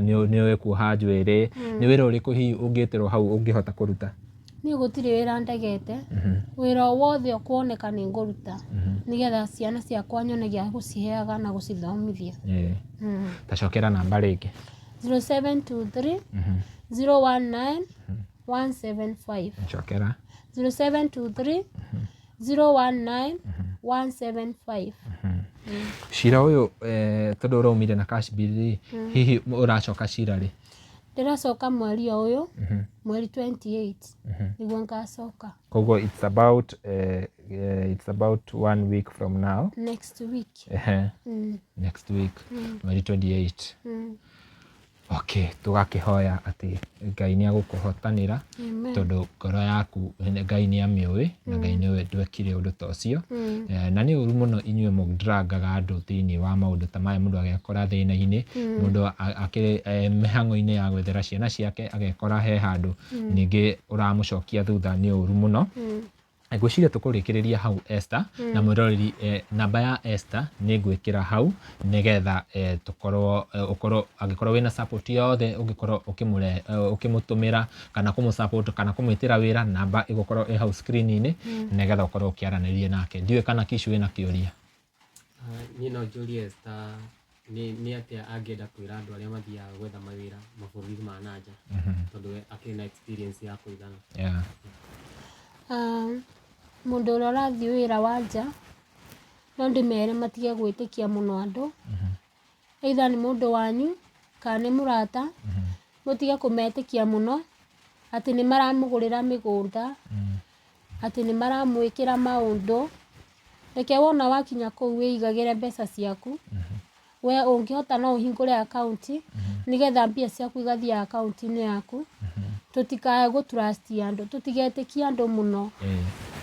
nĩ ũĩ kuoha njuĩrĩ nĩ wĩra ũrĩkũ hihi ũngĩtĩrwo hau ũngĩhota kũruta? Niĩ gũtirĩ wĩra ndegete, wĩra o wothe ũkuoneka nĩ ngũruta nĩgetha ciana ciakwa nyone gĩa gũciheaga na gũcithomithia. Ta cokera namba rĩngĩ. 0723 019 175. Cokera. 0723 019 175. Cira ũyũ tondũ ũraumire na cash bill rĩ, hihi ũracoka cira rĩ? Ndĩracoka mweri o ũyũ, mweri 28 nĩguo ngacoka. Koguo it's about one week from now. Next week. Next week, mweri 28. Okay, tũgakĩhoya atĩ Ngai nĩ agũkũhotanĩra tondũ ngoro yaku Ngai nĩ amĩũĩ na Ngai nĩwe ndwekire ũndũ ta ũcio. Na nĩ ũru mũno inyuĩ mũndrangaga andũ thĩinĩ wa maũndũ ta maya mũndũ agekora thĩna-inĩ, mũndũ akĩrĩ mĩhang'o-inĩ ya gwethera ciana ciake agekora he handũ ningĩ ũramũcokia thutha nĩ ũru mũno. Ngwĩciria tũkũrĩkĩrĩria hau Esther, na mwĩroreri namba ya Esther nĩ ngwĩkĩra hau nĩgetha tũkorwo ũkorwo angĩkorwo wĩna support yothe ũngĩkorwo ũkĩmũtũmĩra kana kũmũ support kana kũmwĩtĩra wĩra, namba ĩgũkorwo ĩ hau screen-inĩ nĩgetha ũkorwo ũkĩaranĩria nake. Ndiũĩ kana Kishu wĩna kĩũria. Niĩ no njũrie Esther nĩ atĩa angĩenda kwĩra andũ arĩa mathiaga gwetha mawĩra mabũrũri ma na nja, tondũ we akĩrĩ na experience ya kũigana. Mũndũ ũrĩa ũrathiĩ wĩra wa nja, no ndĩmere matige gwĩtĩkia mũno andũ. Either nĩ mũndũ wanyu Kana nĩ mũrata, mũtige kũmetĩkia mũno atĩ nĩ maramũgũrĩra mĩgũnda, atĩ nĩ maramwĩkĩra maũndũ. Reke wona wakinya kũu wĩigagĩre mbeca ciaku. We ũngĩhota no ũhingũre akaunti nĩgetha mbia ciaku igathiĩ akaunti-inĩ yaku. Tũtikae gũ trust andũ, tũtigetĩkie andũ mũno.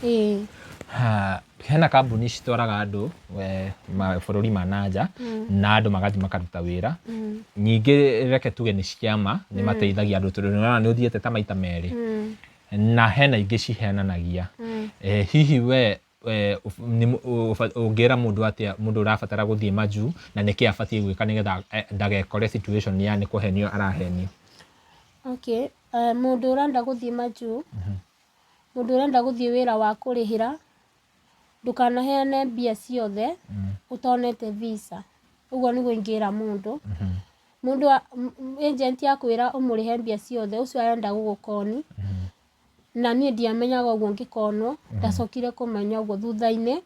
Ĩĩ. Ha, hena kambuni citwaraga andũ mabũrũri ma na nja na andũ magathiĩ makaruta wĩra. Nyingĩ reke tuge nĩ ciama, nĩ mateithagia andũ tondũ nĩũrona nĩ ũthiĩte ta maita merĩ. Na hena ingĩ cihenanagia. Hihi we ũngĩra mũndũ atĩa, mũndũ ũrabatara gũthiĩ majuu na nĩkĩ abatiĩ gwĩka nĩgetha ndagekore situation ya nĩ kũhenio arahenio? Okay, mũndũ ũrenda gũthiĩ majuu, mũndũ ũrenda gũthiĩ wĩra wa kũrĩhĩra, ndũkanaheane mbia ciothe ũtonete visa. Ũguo nĩguo ingĩra mũndũ. Mũndũ agent akwĩra ũmũrĩhe mbia ciothe, ũcio arenda gũgũkoni. Na niĩ ndiamenyaga ũguo ngĩkonwo, ndacokire kũmenya ũguo thutha-inĩ.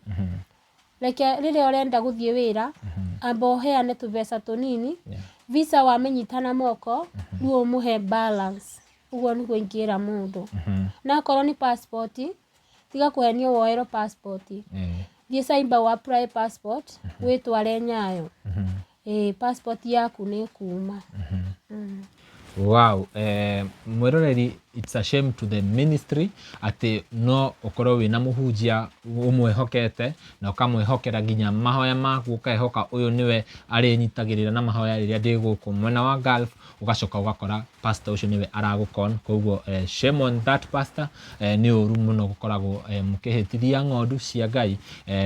Reke rĩrĩa ũrenda gũthiĩ wĩra, amba ũheane tũbeca tũnini, visa wamĩnyita na moko, rĩu ũmũhe balance. Ũguo nĩguo ingĩra mũndũ. Na akorwo nĩ passport, tiga kũhenio woerwo passport. Thiĩ cyber ũ apply passport, wĩtware Nyayo. Ĩĩ passport yaku nĩ ĩkuma. Wow, mwĩroreri, it's a shame to the ministry atĩ no ũkorwo wĩna mũhunjia ũmwĩhokete na ũkamwĩhokera nginya mahoya maku, ũkehoka ũyũ nĩwe arĩnyitagĩrĩra na mahoya rĩrĩa ndĩ gũkũ mwena wa Gulf, ũgacoka ũgakora pastor ũcio nĩwe aragũkon. Koguo shame on that pastor. Nĩ ũru mũno gũkoragwo mũkĩhĩtithia ng'ondu cia Ngai,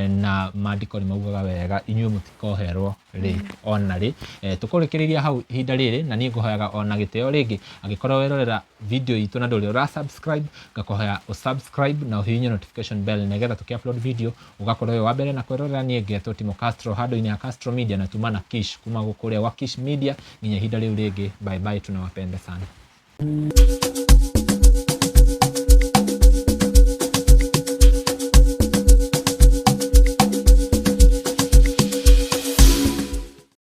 na maandĩko nĩ maugaga wega inyuĩ mũtikoherwo rĩ ona rĩ. Tũkũrĩkĩrĩria hau ihinda rĩrĩ, na niĩ ngũhoyaga ona gĩtĩo rĩngĩ, angĩkorwo werorera video itũ na ndũrĩ ũra subscribe, ngakũhoya ũ subscribe na ũhihinye notification bell nĩgetha tũkĩ upload video ũgakorwo wĩ wa mbere na kwĩrorera. Niĩ ngetwo Timo Castro handũ-inĩ ha Castro Media, na tuma na Kish kuma kũrĩa gwa Kish Media. Nginya ihinda rĩu rĩngĩ, bye bye, tunawapenda sana.